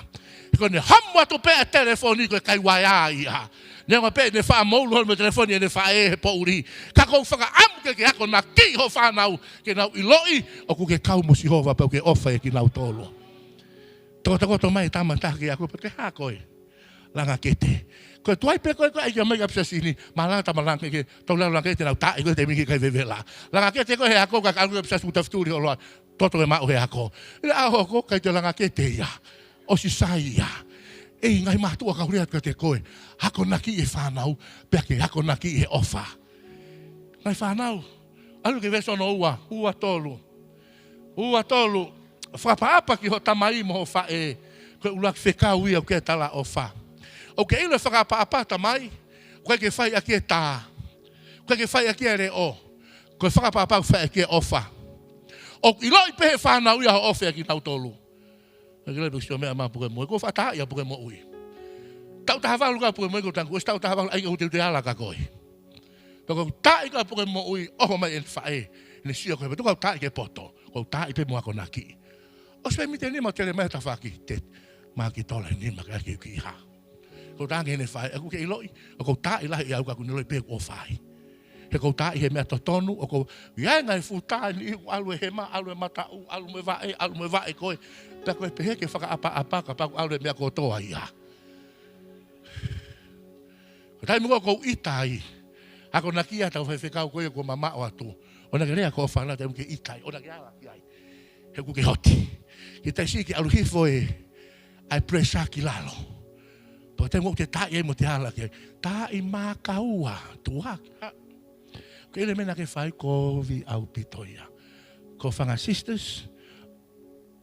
He ko ʻene hamu atu pē ʻa e telefoni ko e kai waea ia. Neongo pē ʻene faʻa moulu holo mo e telefoni ʻene faʻē he poʻuli. Ka ʻoku ou fakaʻamu ke ke akonakiʻi ho fānau ke nau ʻiloʻi ʻoku ke kau mo Sihova pea ʻoku ke ʻofa ʻia kinautolu. Tokotokoto mai tama taha ke ako pē ke hā koe. Langa kete. Ko e tuai pē ko e ko e ʻai ke mai ka pisa sini. Malanga tama langa kete, tau langa kete nau taʻi ko e te miki kai vevela. Langa kete ko e he ako ka kalu ka pisa suta fituli oloa. Toto e maʻu he ako. ʻIlo ʻaho ko ʻikai te langa kete ia. ʻOsi sai ia. ʻEi ngaahi mātuʻa kau lea atu kiate koe. Akonakiʻi e fānau, pea ke akonakiʻi e ʻofa. Ngaahi fānau. ʻAlu ki he veesi hono ua, ua tolu. Ua tolu, fakaʻapaʻapa ki hoʻo tamai mo hoʻo faʻē, ko e ʻuluaki fekau ia ʻoku ke talaʻofa. ʻOku ke ʻilo e fakaʻapaʻapa tamai, ʻoku ʻikai ke fai ʻaki e tā, ʻoku ʻikai ke fai ʻaki e leʻo, ko e fakaʻapaʻapa ʻoku fai ʻaki e ʻofa. ʻOku ʻiloʻi pē he fānau ia hoʻo ʻofa ʻia kinautolu. ʻE kile pe sio meʻa ma puke moʻui, ko fata ia puke moʻui. Taʻu taha valu ka puke moʻui ko tangu, ʻosi taʻu taha valu ai ko te te ala ka koe. Pea ko taʻi ka puke moʻui, ʻoho mai ʻene faʻē, ʻene sio ko he pe tuka taʻi ke poto, ko taʻi pē mo akonakiʻi. ʻOsi pē mite nima tele mai tafaki, te, ma ki tola nima ka ki ki ha. Ko tangi ʻene faʻē, ʻoku ke ʻiloʻi, ʻoku taʻi lahi ʻe au ka ʻoku ne ʻiloʻi pē ʻoku ʻofa ai. He ʻoku taʻi he meʻa totonu, ʻoku ʻi ai ngaahi futa ni ʻoku ʻalu e hema, ʻalu e mataʻu, ʻalu mo e vaʻe, ʻalu mo e vaʻe koe. Pea ko e pehē ke fakaʻapaʻapa, kapau ʻoku ʻalu e meʻa kotoa ia. Ko e taimi ko ē ʻoku ou ʻita ai. Akonakiʻi ʻa e tau faifekau ko ia ʻoku mamaʻo atu. ʻOua naʻa ke lea ko e fānau taimi ke ʻita ai. ʻOua naʻa ke ala ki ai. He ʻoku ke hoti. Ke taisi ke ʻalu hifo e, ʻa e pressure ki lalo. Pea taimi ʻoku te taʻi ai mo te ala ki ai. Taʻi makaua, tuʻa. Ko e meʻa naʻa ke fai kovi ʻaupito ia. Ko e fanga sisters,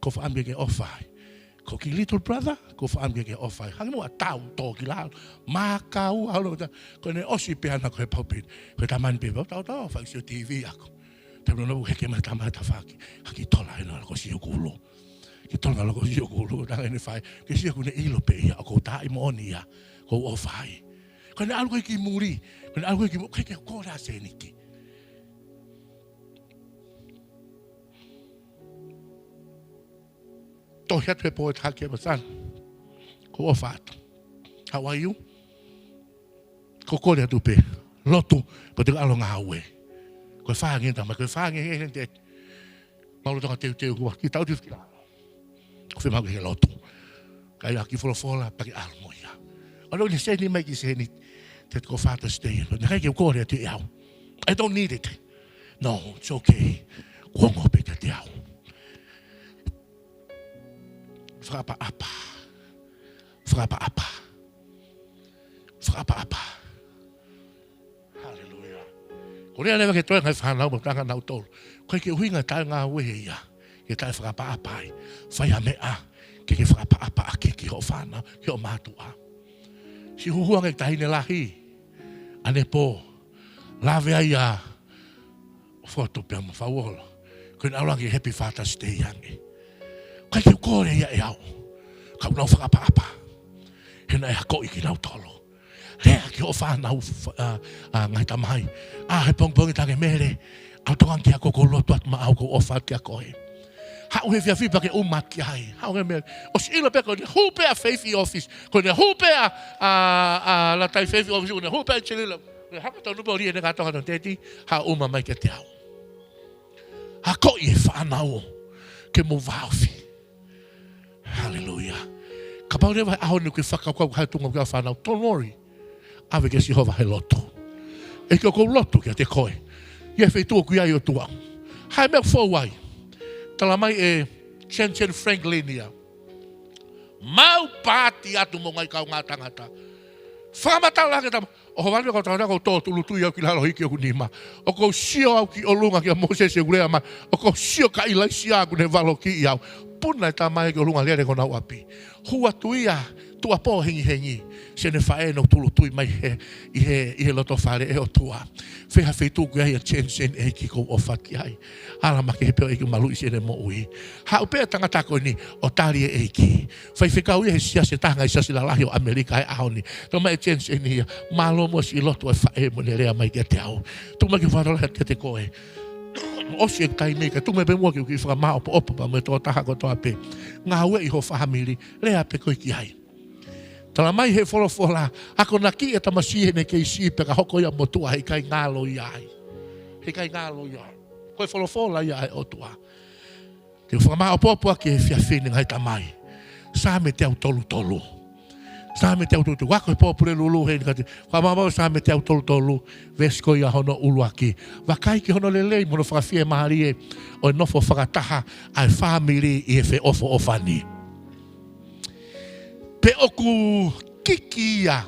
ʻoku ou fakaʻamu ke ke ʻofa ai. Ko e kiʻi little brother, ʻoku ou fakaʻamu ke ke ʻofa ai. Hangē muʻa tau tō ki lalo. Makaua ʻalu ta. Ko ʻene ʻosi pē ʻana ko e paupini. Ko e tamani pē pau tau tau, fai sio TV ʻaku. Taimi naʻa nau heke mai tama tafaki. Haki tola ʻena loko sio kulu. Ki tola loko sio kulu. Tanga ʻene fai. Ke sio ʻoku ne ʻilo pē ia. ʻOku ou taʻi moʻoni ia. ʻOku ou ʻofa ai. Ko ʻene ʻalu ko ē ki muli. Ko ʻene ʻalu ko ē ki muli. Ke ke kole ʻa sēniti. Tohi atu he pō ʻe taha ki he masani. ʻOku ou ʻofa atu. How are you? ʻOku ou kole atu pē. Lotu, pea te u ʻalu ʻo ngāue. Ko e fānge tama, ko e fānge he he te. Mau loto ka teuteu kua, ki tau tiu ki la. ʻOku ou fiemaʻu ke ke lotu. Ka ʻi ai ha kiʻi folofola, pea ke ʻalu mo ia. ʻOua naʻa ke send mai ki he sēniti. Te ko Father's Day. Naʻe ʻikai ke u kole atu ʻe au. I don't need it. No, it's okay. Kuo ongo pē kiate au. Fakaʻapaʻapa. Fakaʻapaʻapa. Fakaʻapaʻapa. Haleluia. Ko e lea leva ke toe ngaahi fānau mo tangata nautolu. ʻOku ʻikai ke ʻuhinga taʻe ngāue ia. Ke taʻe fakaʻapaʻapa ai. Fai ha meʻa. Ke ke fakaʻapaʻapa ʻaki ki hoʻo fānau. Ki hoʻo mātuʻa. Siʻi huhuʻi ange taʻahine lahi. ʻAnepō. Lave ai ʻa foto pea mo Fauolo. Ko ʻene ʻalu ange Happy Father's Day ange. ʻOku ʻikai ke u kole ia ʻe au. Ka ʻoku nau fakaʻapaʻapa. He naʻe akoʻi kinautolu. Lea ki hoʻo fānau, ʻa, ʻa, ngaahi tamai. ʻA, he pongipongi tange mele. ʻAlu tonga ki he ako ʻoku ou lotu atu maʻau ʻoku ou ʻofa atu kia koe. Haʻu he efiafi pea ke ʻuma ki ai. Haʻu he mele. ʻOsi ʻilo pē ko ʻene hū pē ʻa Faith ʻi office. Ko ʻene hū pē ʻa, ʻa, ʻa, Latai Faith ʻi office. Ko ʻene hū pē ʻa Chelila. Ko e hapa tonu pē ʻo li ʻene kātoa no teti. Haʻu ʻuma mai kiate au. Akoʻi e fānau. Ke mou vāofi. Haleluia. Kapau leva he ʻaho ni ʻoku ke fakakaukau ha tuʻunga ki he fānau, don't worry. ʻAve kia Sihova he lotu. ʻEiki ʻoku ou lotu kiate koe. ʻI he feituʻu ʻoku ʻi ai ʻOtua. Hā e meʻa ʻoku fou ai. Tala mai ʻe Jentezen Franklin ia. Mau paati atu mo e ngaahi kaungā tangata. Fakamatala ange tama. ʻOku ou valu ko tau ko tō tūʻulutui au ki lalo, hiki hoku nima. ʻOku ou sio au ki ʻolunga kia Mōsese ʻoku lea mai. ʻOku ou sio kia ʻIlaisiā ʻoku ne valokiʻi au. Puna e tama ia ki ʻolunga, lele ki honau ʻapi. Hū atu ia, tuʻuapō hengihengi. Siʻene faʻē ʻoku tūʻulutui mai he, ʻi he, ʻi he loto fale. ʻE ʻOtua, fē ha feituʻu ʻoku ʻi ai ʻa Jensen, ʻEiki, ʻoku ou ʻofa ki ai. Ala mai ki he pē ʻEiki ʻo maluʻi siʻene moʻui. Haʻu pē tangata ko eni ʻo tali e ʻEiki. Faifekau ia he siasi, taha e ngaahi siasi lalahi ʻo ʻAmelika he ʻaho ni. Tala mai ʻe Jensen ia, mālō muʻa siʻi lotu ʻa e faʻē mo ʻene lea mai kiate au. Tuku mai ke u fakatokanga kiate koe. ʻOsi e taimi ka tuku mai pē muʻa ke u kiʻi fakamāʻopoʻopo pea mo e tokotaha kotoa pē. Ngāueʻi ho fāmili, lea pē koe ki ai. Tala mai he folofola, akonakiʻi e tamasiʻi heʻene kei siʻi pea ka hoko ia motuʻa, heʻikai ngalo ia ai. Heʻikai ngalo ia ai. Ko e folofola ia ʻa e ʻOtua. Te u fakamāʻopoʻopo ʻaki he efiafi ni, ngaahi tamai. Saame teau tolu tolu. Saame teau tolu tolu. Ako he pōpula lulu he ni kati. Fakamāʻopoʻopo Saame teau tolu tolu. Veesi ko ia hono ʻuluaki. Vakai ki hono lelei mo hono fakafiemālie ʻo e nofo fakataha ʻa e fāmili ʻi he feʻofoʻofani. Pe ʻoku kiki ia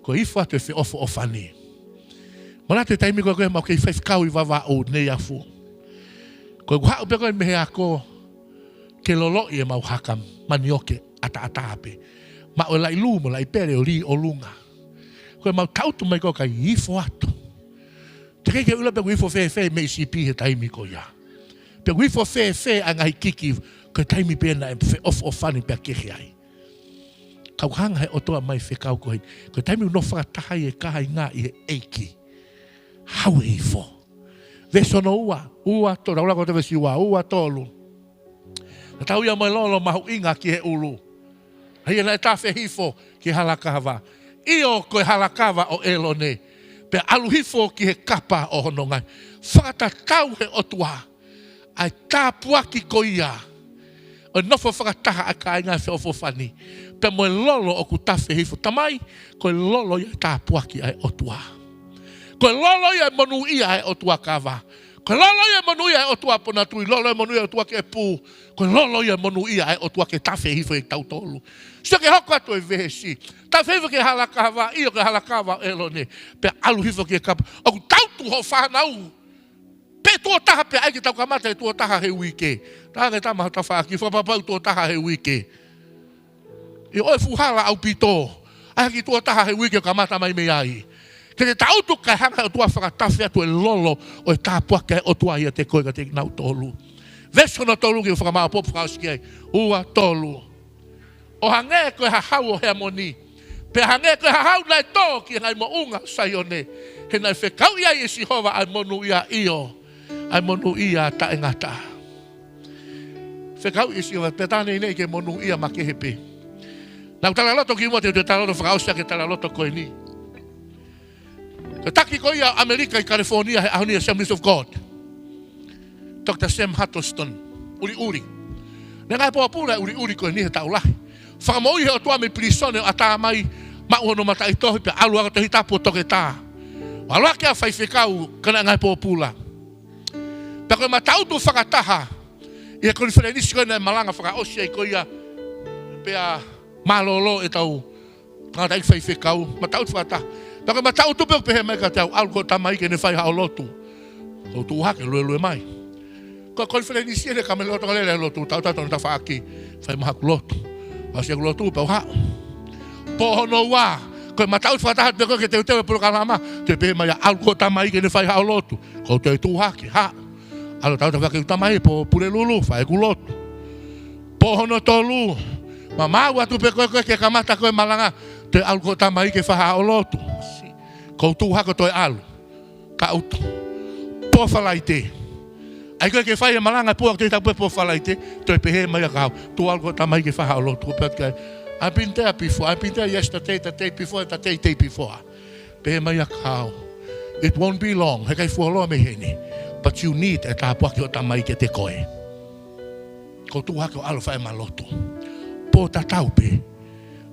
ko e ifo atu e feʻofoʻofani. Manatu e taimi ko ē ʻoku mau kei faifekau ʻi Vavaʻu nei afu. Ko ʻeku haʻu pē ko ē mei he ako ke loloʻi ʻemau haka manioke ʻataʻatā pē. Maʻu e laʻi lū mo e laʻi pele ʻo lī ʻolunga. Ko ʻemau tangutu mai ko ē kae ifo atu. Teʻeki ke u ʻilo pe ʻoku ifo fēfē mei sipi he taimi ko ia. Pe ʻoku ifo fēfē ʻa e ngaahi kiki, ko e taimi pē naʻe feʻofoʻofani pea kehe ai. Ka ʻoku hanga he ʻOtua mai fekau ko ē. Ko e taimi ʻoku nofo fakataha ai e kāinga ʻi he ʻEiki. Haʻu e ifo. Veesi hono ua, ua tolu, ʻoku lau ko e veesi ua, ua tolu. Naʻa tau ia mo e lolo mahuʻinga ki he ʻulu. ʻA ia naʻe tafe hifo ki he halakava. ʻIo ko e halakava ʻo ʻĒlone. Pea ʻalu hifo ki he kapa ʻo hono ngaahi. Fakatatau he ʻOtua ʻa e tāpuaki ko ia ʻo e nofo fakataha ʻa e kāinga feʻofoʻofani. Pea mo e lolo ʻoku tafe hifo. Tamai, ko e lolo ia e tāpuaki ʻa e ʻOtua. Ko e lolo ia e monūʻia ʻa e ʻOtua kava. Ko e lolo ia e monūʻia ʻa e ʻOtua ponatui, lolo ia e monūʻia ʻa e ʻOtua ki he pū. Ko e lolo ia e monūʻia ʻa e ʻOtua ke tafe hifo ʻiate kitautolu. Sio ki he hoko atu e veesi. Tafe hifo ki he halakava, ʻio ki he halakava ʻo ʻĒlone. Pea ʻalu hifo ki he kapa. ʻOku tau tuʻu ho fānau. Pe tuʻo taha pē ʻai ke tau kamata e tuʻo taha he uike. Taha ke tama tafaʻaki, fakapapau tuʻo taha he uike. ʻIo, ʻoku fuʻu hala ʻaupito. ʻAi ha kiʻi tuʻo taha he uike ʻo kamata mai mei ai. Ke te tangutu kae hanga he ʻOtua fakatafe atu e lolo ʻo e tāpuaki ʻa e ʻOtua ʻiate koe kiate kinautolu. Veesi hono tolu ke u fakamāʻopoʻopo fakaʻosi ki ai. Ua tolu. ʻO hangē ko e hahau ʻo Heamoni. Pea hangē ko e hahau naʻe tō ki he ngaahi moʻunga ʻo Saione. He naʻe fekauʻi ai ʻe Sihova ʻa e monūʻia, ʻio, ʻa e monūʻia taʻengata. Fekauʻi ʻe Sihova, pea tā neʻineʻi ke monūʻia makehe pē. Naʻa ku talaloto kimuʻa, te u toe talaloto fakaʻosi ʻaki e talaloto ko eni. Ko e taki ko ia ʻo ʻAmelika ʻi California he ʻaho ni, Assemblies of God. Doctor Sam Huddleston, ʻuliʻuli. Naʻe ngaahi pōpula e ʻuliʻuli ko eni he taʻu lahi. Fakamoʻui he ʻOtua mei pilīsone ʻo ʻatā mai, maʻu hono mataʻitohi pea ʻalu ʻo ako Tohi Tapu ʻo toketā. ʻAlu hake ʻo faifekau ka naʻe ngaahi pōpula. Pea ko e mataʻutu fakataha ʻi he konifelenisi ko ē naʻe malanga fakaʻosi ai ko ia, pea mālōlō ʻetau tangataʻeiki faifekau, mataʻutu fakataha. Pea ko e mataʻutu pē ʻoku pehē mai kiate au, ʻalu ki hoʻo tamai ke ne fai haʻo lotu. Ko u tuʻu hake, luelue mai. Ko e konifelenisi ʻeni, ka mei loto ka lele lotu, tautau tonu tafaʻaki, fai mai haku lotu. ʻOsi ʻeku lotu, pea u haʻu. Pō hono ua, ko e mataʻutu fakataha pē ko ē ke teuteu e polokalama, toe pehē mai ia, ʻalu ki hoʻo tamai ke ne fai haʻo lotu. Ko u toe tuʻu hake, haʻu. ʻAlu ʻo tautau fakataha ki heʻeku tamai, Pōpule Lulu, fai ʻeku lotu. Pō hono tolu, mamaʻo atu pē ko ē ke kamata ko ē malanga, toe ʻalu ki hoʻo tamai ke fai haʻo lotu. Ko u tuʻu hake ʻo toe ʻalu. Ka u tuʻu. Pō Falaite. ʻAi ko ē ke fai e malanga pō, ʻoku toe tapu pē Pō Falaite, toe pehē mai ia kiate au, toe ʻalu ki hoʻo tamai ke fai haʻo lotu, ko u pehē atu ki ai, I've been there before, I've been there yesterday, the day before, the day, day before. Pehē mai ia kiate au, it won't be long, heʻikai fuoloa mei heni, but you need e tāpuaki ʻo e tamai kiate koe. Ko u tuʻu hake ʻo ʻalu ʻo fai ʻema lotu. Pō tatau pē,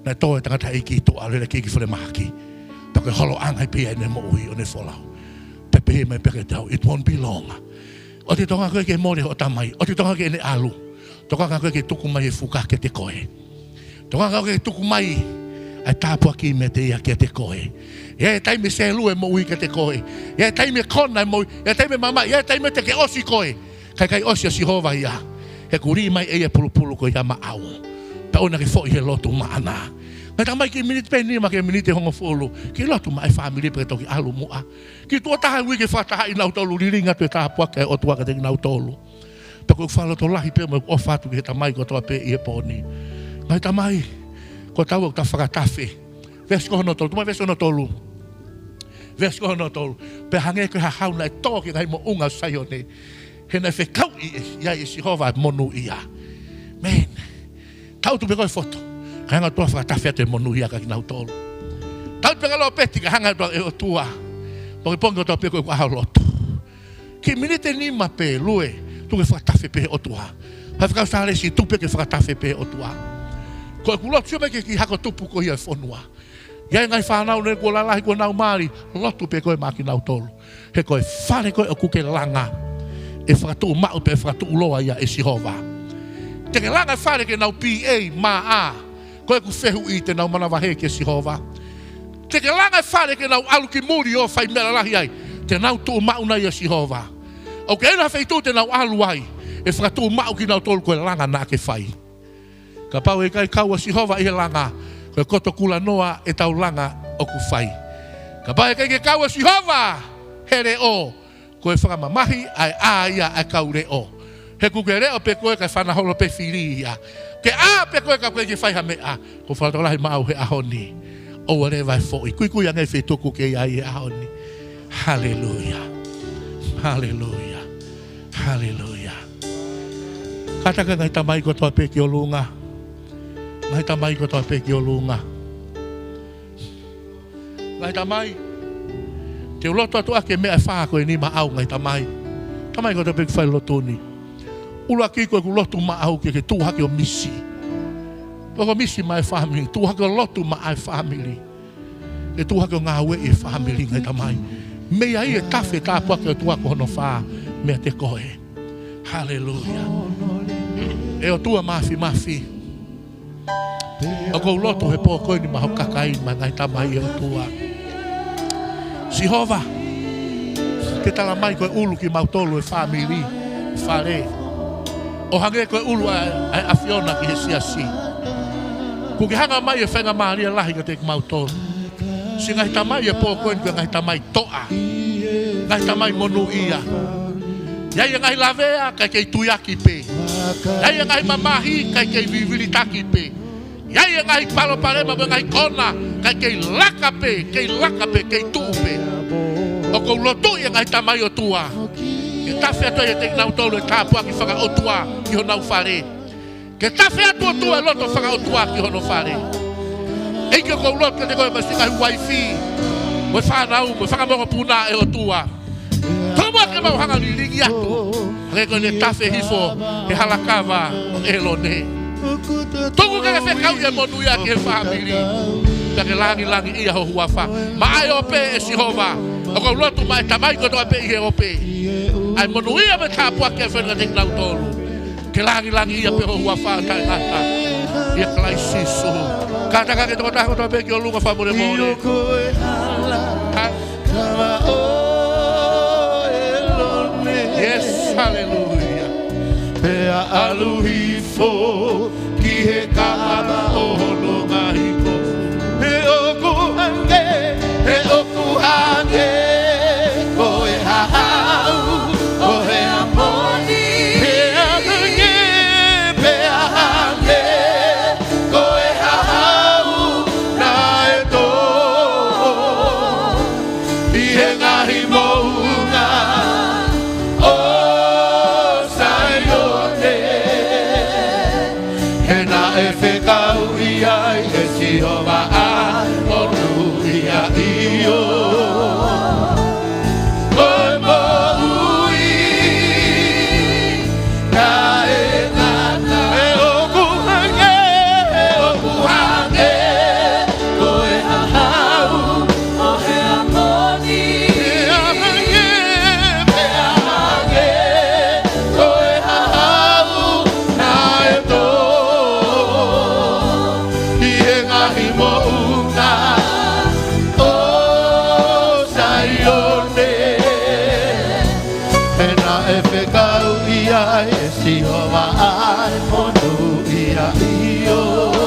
naʻe tō e tangataʻeiki ʻo ʻalu ʻo lele ki he kiʻi falemahaki. Pea ko e holoʻanga pē ia ʻene moʻui ʻo ne folau. Pea pehē mai pē kiate au, it won't be long. ʻOua te ke tokanga koe ke mole hoʻo tamai. ʻOua te ke tokanga ke ne ʻalu. Tokanga koe ke tuku mai e fuka kiate koe. Tokanga koe ke tuku mai ʻa e tāpuaki meiate ia kiate koe. ʻI ai e taimi selu e moʻui kiate koe. ʻI ai e taimi kona e moʻui. ʻI ai e taimi mamahi. ʻI ai e taimi te ke ʻosi koe. Ka ʻikai ʻosi ʻa Sihova ia. He kuo lī mai ʻe ia e pulupulu ko ia maʻau. Pea ʻoua naʻa ke foʻi he lotu maʻana. Ngaahi tamai, kiʻi miniti pē nima ki he miniti ʻe hongofulu. Kiʻi lotu maʻa e fāmili pea ke toki ʻalu muʻa. Kiʻi tuʻo taha e uike fakataha ʻi nautolu, lilingi atu e tāpuaki ʻa e ʻOtua kiate kinautolu. Pea ko e fakalotolahi pē mo e ʻofa atu ki he tamai kotoa pē ʻi he pō ni. Ngaahi tamai, ko taua ʻoku ta fakatafe. Veesi ko hono tolu, tuʻu mai veesi hono tolu. Veesi ko hono tolu. Pea hangē ko e hahau naʻe tō ki he ngaahi moʻunga ʻo Saione. He naʻe fekauʻi ʻe ia ʻe Sihova e monūʻia. Man. Tau tu pē ko e foto. Kae hanga ʻe he ʻOtua ʻo fakatafe atu e monūʻia kia kinautolu. Tau tu pē ka lo peti kae hanga ʻe he ʻOtua, ʻe ʻOtua. Pongipongi kotoa pē ko e ʻaho lotu. Kiʻi miniti ʻe nima pē, lue, tuku ke fakatafe pē ʻe he ʻOtua. Faifekau Sālesi, tuku pē ke fakatafe pē ʻe he ʻOtua. Ko ʻeku lotu, sio mai ki he kiʻi hako tupu ko ia ʻo e fonua. ʻI ai e ngaahi fānau naʻe kuo lalahi kuo nau mali, lotu pē koe maʻa kinautolu. He ko e fale ko ē ʻoku ke langa, ʻe fakatuʻumaʻu pē, ʻe fakatuʻuloa ia ʻe Sihova. Te ke langa e fale ke nau P A maʻa, ko ʻeku fehuʻi, te nau manavahē kia Sihova? Te ke langa e fale ke nau ʻalu ki muli ʻo fai meʻa lalahi ai, te nau tuʻumaʻu nai ʻia Sihova? ʻOku ʻi ai ha feituʻu te nau ʻalu ai, ʻe fakatuʻumaʻu kinautolu ko e langa naʻa ke fai? Kapau ʻe ʻikai kau ʻa Sihova ʻi he langa, ko e koto kulanoa ʻetau langa ʻoku fai. Kapau ʻe ʻikai ke kau ʻa Sihova he leʻo, ko e fakamamahi ʻa e ʻā ia ʻa e kau leʻo. He ʻoku ke leʻo pē koe kae fanaholo pē fili ia. Ke ʻā pē koe ka ʻoku ʻikai ke fai ha meʻa. Ko e fakalotolahi maʻau he ʻaho ni, ʻoua leva ʻe foʻi. Kuikui ange e feituʻu ʻoku ke ʻi ai he ʻaho ni. Haleluia. Haleluia. Haleluia. Kātaki ngaahi tamai kotoa pē ki ʻolunga. Ngaahi tamai kotoa pē ki ʻolunga. Ngaahi tamai, te u lotu atu ʻaki e meʻa ʻe fā ko eni maʻau, ngaahi tamai. Tamai kotoa pē ʻoku fai lotu ni. ʻUluaki, ko ʻeku lotu maʻau ke ke tuʻu hake ʻo misi. Ko e misi maʻa e fāmili, tuʻu hake ʻo lotu maʻa e fāmili. Ke tuʻu hake ʻo ngāueʻi e fāmili, ngaahi tamai. Mei ai e tafe tāpuaki ʻa e ʻOtua ko hono fā meiate koe. Haleluia. ʻE ʻOtua Māfimafi, ʻoku ou lotu he pō ko eni maʻa hoku kakai, maʻa e ngaahi tamai, ʻe ʻOtua. Sihova, ke tala mai ko e ʻulu kimautolu e fāmili, fale, ʻo hangē ko e ʻulu ʻa, ʻa e ʻAfiona ki he siasi. Kuo ke hanga mai e faingamālie lahi kiate kimautolu. Siʻi ngaahi tamai e pō ko eni ko e ngaahi tamai toʻa, ngaahi tamai monūʻia. ʻI ai e ngaahi lavea kae kei tuiaki pē. ʻI ai e ngaahi mamahi kae kei vivilitaki pē. ʻI ai e ngaahi palopalema mo e ngaahi kona kae kei laka pē, kei laka pē, kei tuʻu pē. ʻOku ou lotuʻi e ngaahi tamai, ʻOtua, ke tafe atu ai ʻiate kinautolu e tāpuaki fakaʻotua ki honau fale. Ke tafe atu, ʻOtua, e loto fakaʻotua ki hono fale. ʻEiki, ʻoku ou lotu kiate koe maʻa siʻi ngaahi uaifi, mo e fānau, mo e fanga mokopuna, ʻe ʻOtua. Tomuʻa ke mau hanga ʻo lilingi atu, hangē ko ʻene tafe hifo he hala kava ʻo ʻElone. Tuku ke ke fekauʻi e monūʻia ki he fāmili, pea ke langilangiʻia ho huafa. Maʻa e ope, ʻe Sihova, ʻoku ou lotu maʻa e tamai kotoa pē ʻi he ope, ʻa e monūʻia mo e tāpuaki ʻa e ʻAfiona kiate kinautolu. Ke langilangiʻia pē ho huafa taʻengata. ʻIa Kalaisi Sīsū. Kātaki e tokotaha kotoa pē ki ʻolunga fakamolemole. Ha? Yes, hallelujah. Pea ʻalu hifo ki he kava ʻo hono ngaahi kofu. He ʻoku hangē, he ʻoku hangē ko e hahau ʻo Heamoni. Pea hangē, pea hangē ko e hahau naʻe tō ʻi he ngaahi moʻunga ʻo Saione. He naʻe fekauʻi ai ʻe Sihova ʻa e monūʻia, ʻio, ko e moʻui taʻengata. He ʻoku hangē, he ʻoku hangē ko e hahau ʻo Heamoni. Pea hangē, pea hangē ko e hahau naʻe tō ʻi he ngaahi moʻunga ʻE fekauʻi ai ʻe Sihova ʻa e monūʻia, ʻio.